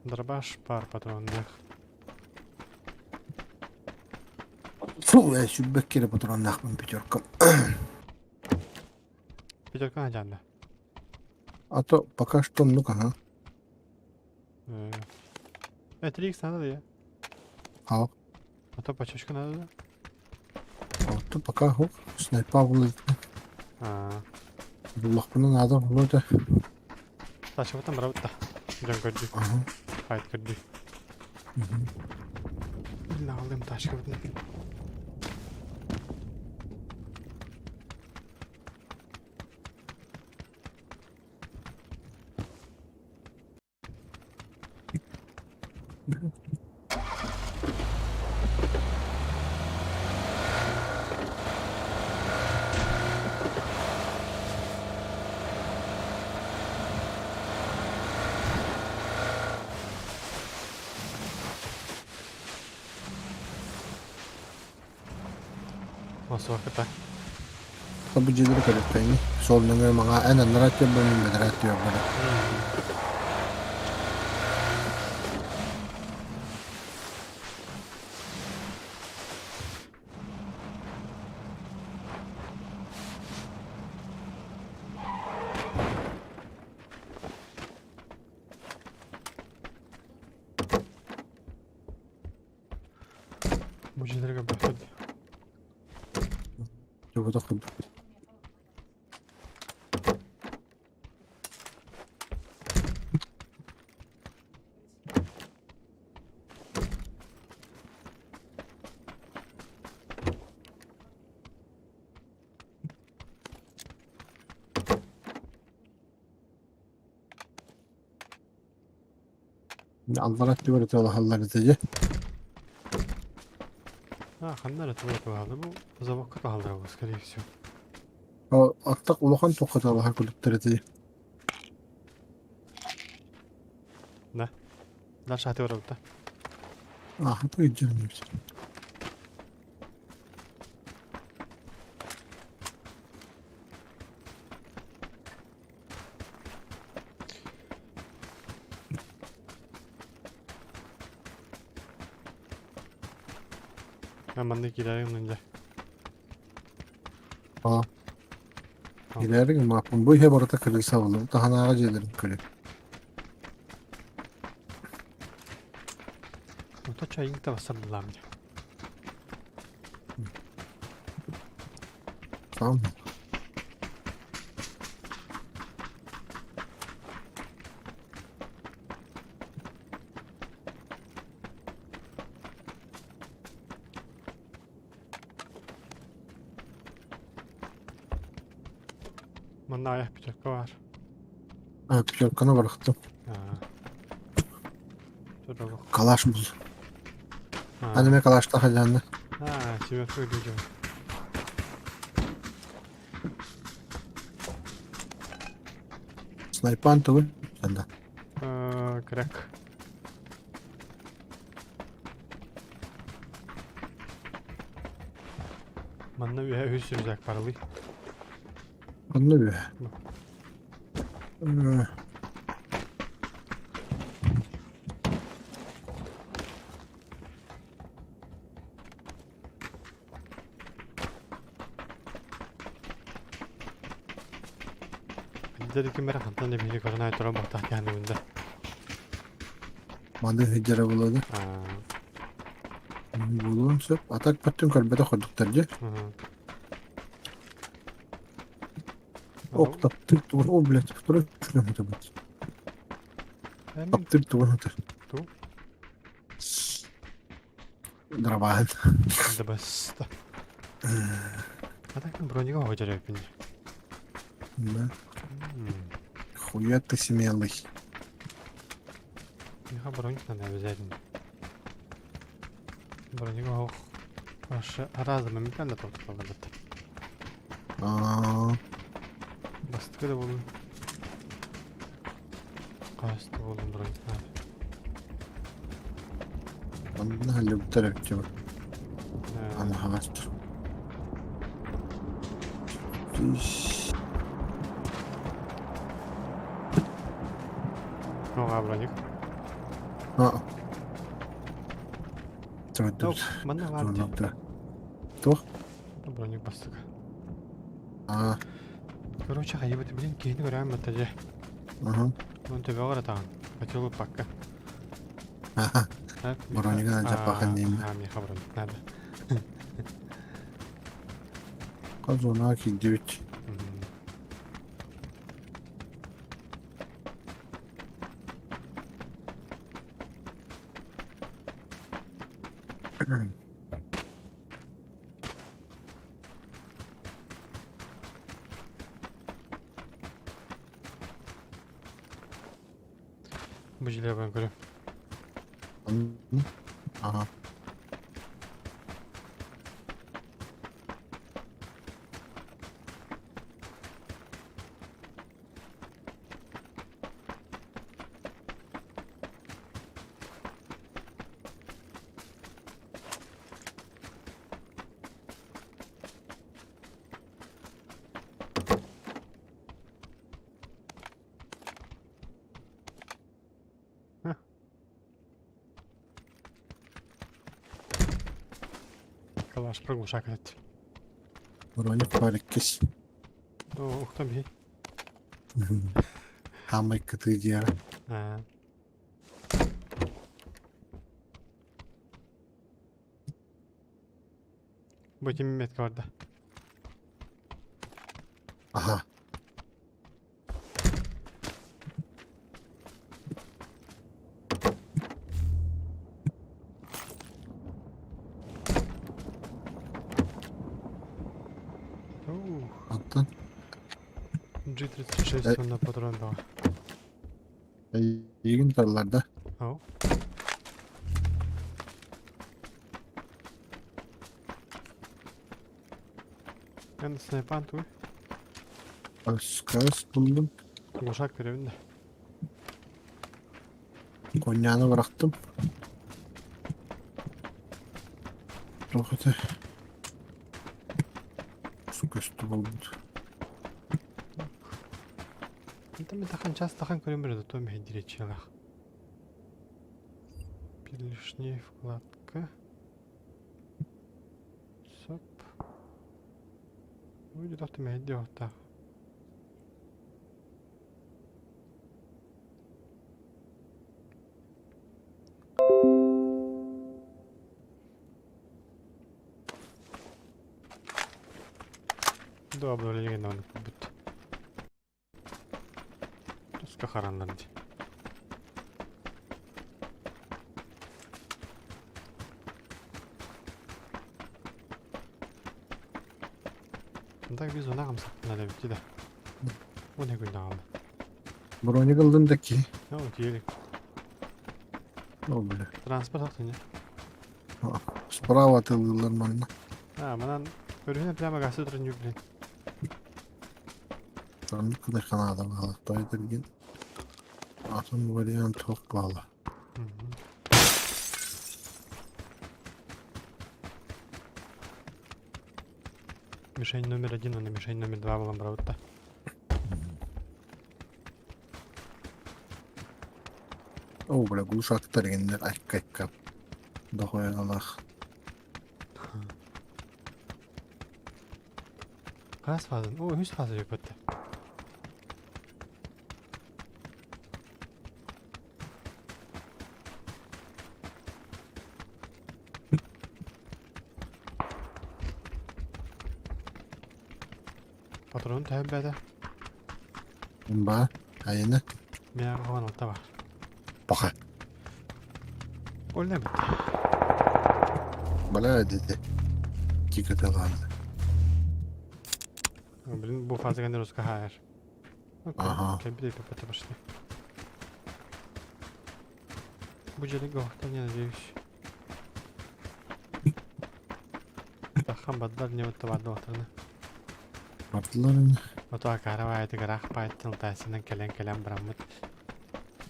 Дробаш пар патронных. Фу, я сүббэк кире патроннаахпын пятерка. Пятерка хадьанда. А то пока что ну ага. 3 надо да я? А. А то почечка надо да? А то пока хук снайпа булы. А. Буллахпына надо булы да. Тачка там работа. Дьон көрдүү. Ага. Хайт көрдүү. Налым тачка бутын. Осуохыта. Бу дьиэлэри көрүөхтэйни. Суол нөҥүө маҥаа эн аннараа өттүгэр мин бэтэрээ өттүгэр бары. Бу дьиэлэргэ баппыт. Чугутах курдук. Аллара өттүгэр ытыалаһаллар этэ дьэ. А, ханна эрэ тугу ытыалаһаллар? Бу заводка таһаллара скорее всего. Аттак улахан туохха ытыалаһар курдуктар этэ дии. Да. Дальше хаты барабыт да. Ааһыта илдьэн Мен манна киирээриҥ дьэ. Аа. Киирээриҥ мааппын бу иһэ барыта крыса буолла. Таһынааҕы дьиэлэрин көрү. Ото чайың табасар буллаам дьэ. Tamam. Манна айах пятерка бар. А, пятерканы бырахтым. Калаш бул. Аниме калашта хадьанна. А, семерка видео. Снайпан тугун. Санда. Крак. Манна үһэ үһүс рюкзак барылый. Онно үһэ. Деді ким эрэ хантан да биһиги көрөн аайы туран баттах кэһэннибин да. Маны сылдьара буолуо да. Буолуон сөп. А так баттын көрбөтөх курдуктар дии. Ох, таптыр тугун. О, блядь, второй шлем это будет. Таптыр тугун это. Ту? Дробаһын. Да баста. А так бронига ходжареппин. Да. Хуя ты смелый. Миха броник надо обязательно. Бронига ох. Аш раза моментально тоқталды. Аа. Бастыкы да болун. Қасты болун броник надо. Онна любтар эбит Аны хаҕастыр. Оҕа броник. Аа. Туох, Манна баар дии. Туох? Броник бастык. Аа. Короче, хайыбыт блин киһини көрөм бата дьэ. Аха. Оны төбөҕөр атаҕын. Хотел пакка. Аха. Бронигынан дьаппахан диим. Аа, миэхэ броник надо. Казуна киирдибит. Бу дьиэлэр көрүм. Ага. Калаш проглушак этот. Броник бар иккис. Ух там бей. Хаамай кытыы дьиэҕэ. Бу ким метка барда? Аха. Оттон G36 онно патрон баҕа. Эйигин тарылар да? Ау. Эн снайпан туй. Өскөс буллум. Глушак көрөбүн да. Коньяны бырахтым. Туох этэ? Көстү буолбут. Там тахан час тахан көрөн береді, то мехедиречилах. Перелишни вкладка. Соп. Вроде тохто мехеди отта. До обновления надо будет. Туска хараннар дии. Так без унаҕым саппына эбит да. Уон күн даҕаны. Броник ыллын да ки. Ну, киирик. О, бля. Транспорт ахтыня. Справа атылыыллар манна. А, манан өрүһүнэ прямо гасы туран блин. Таннык кыдай ханаада баала. Тойдыргин. Атын вариант туох баала. Мишень номер один, а на мишень номер два буолан барабытта. О, бля, глушактар геннер айкка-айкка. Дохуяналаах. Хас фазын? О, үс фаза өпөттө. Патрон төһө Ба, айына. Миэхэ хоһоон алта баар. Пока. Ол эбит. Бля, дети. Тикаталанды. Блин, бу фаза гэнэ руска хаайар. Ага. Кэлбит эпиппэтэ пошли. Бу дьиэлэргэ оһохтон я надеюсь. Таххан баддар не баттабаардыбатарына. Бардылар Ото акаарабаайытыгар ах баайыттан ытаасынан кэлэн-кэлэн бараммыт.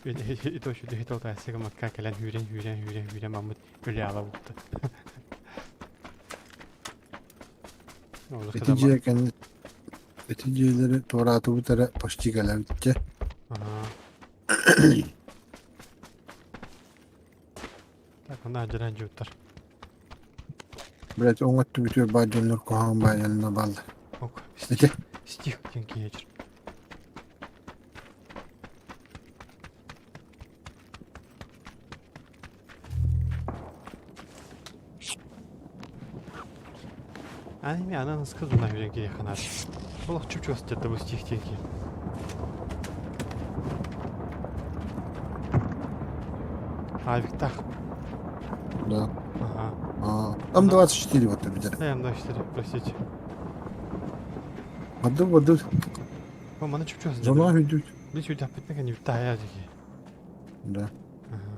Ито үчүгэй ытаасыга матка кэлэн үүрэн үүрэн үүрэн үүрэн бараммыт үлэ ала буолта. Ити дьиэ кэнни ити дьиэлэри туораатыбыт эрэ почти кэлэбит дьэ. Так, онно адьыран дьууттар. Блять, оҥ өттүбүтүгэр баар дьоннор куһаҕан баайалына бааллар. Ок, Ити стих, стих диэн киһи Ани анан ысқыз уна хүрен киһи ханар. Олох чуп-чугас дьэ бу стих диэн киһи. Авиктах. Да. Ага. А, М24 вот видели. Да, М24, простите. Воды, воды. О, маны чуп-чугас дьэ. Зона үйдүт. Били сүүдэхпитинэ кэнни тайа дии. Да. Ага.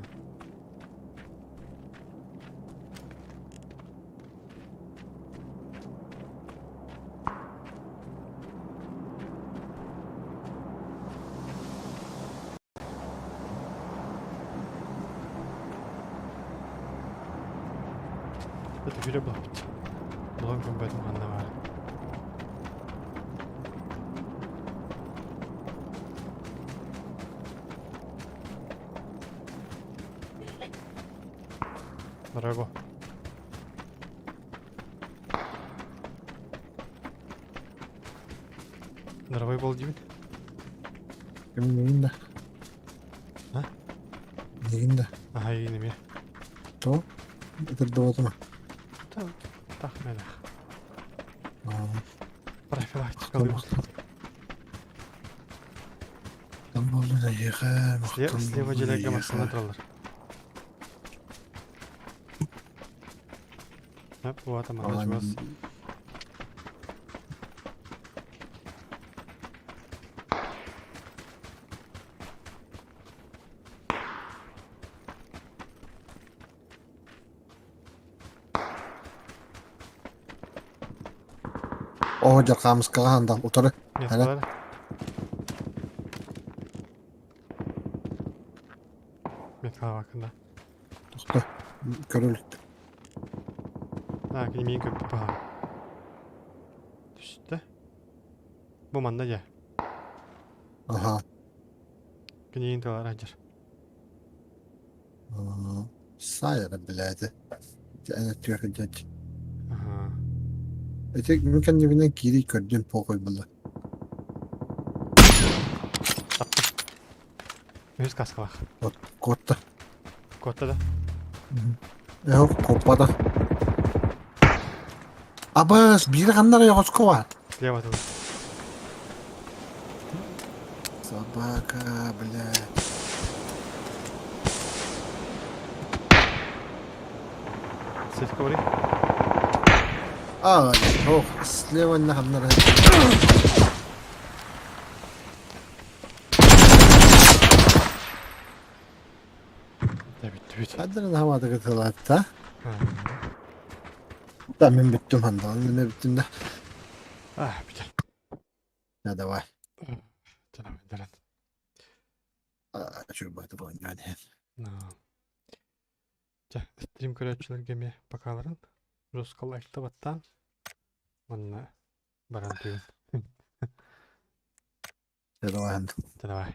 Это күрэ булаппыт. Булан көмбөтүм ханна баар. Дорого. Здоровый был диибин. Ким миигин да? А? Миигин да? Аха, игин эмиэ. То? Ытырдыбатыма. Тах мэлэх. Профилактикалыыбыт. Там буоллун эйиэхэ, махтал Слева буоллун дьиэлэргэ эйиэхэ. массыына тураллар. Эп, вот манна чугас. Оо, дьархаамыскаҕа хандал утары. Миэстэлэр. Меткалаабаккын да. Тохто. Көрө иликтим. Аа, кини миигин көппүт баҕа. Түстэ. Бу манна дьэ. Аха. Кинигин тылар сылдьар. Саайара билээти. Эн өттүгэр сылдьааччы. Аха. Ити мин кэннибинэн киирии көрдүм похуй буолла. Таптым. Үһүс каскалаах. Вот куотта. Куотта да? Ээ, куоппата. Абыс, биир ханна эрэ оҕуску баар. Слева тут. Собака, блядь. Сетка барый. А, ох, слева на ханна эрэ. Бүттүбүт. Хаддара наһамаата кытылаатта. Да мин бүттүм хандал, мен бүттүм да. А, бүтэ. Да давай. Давай, давай. Чурбаты болон Чэ, стрим көрөөччүлэргэ эмиэ покаларын жестко лайкта баттаан манна баран тыын. Давай. Давай.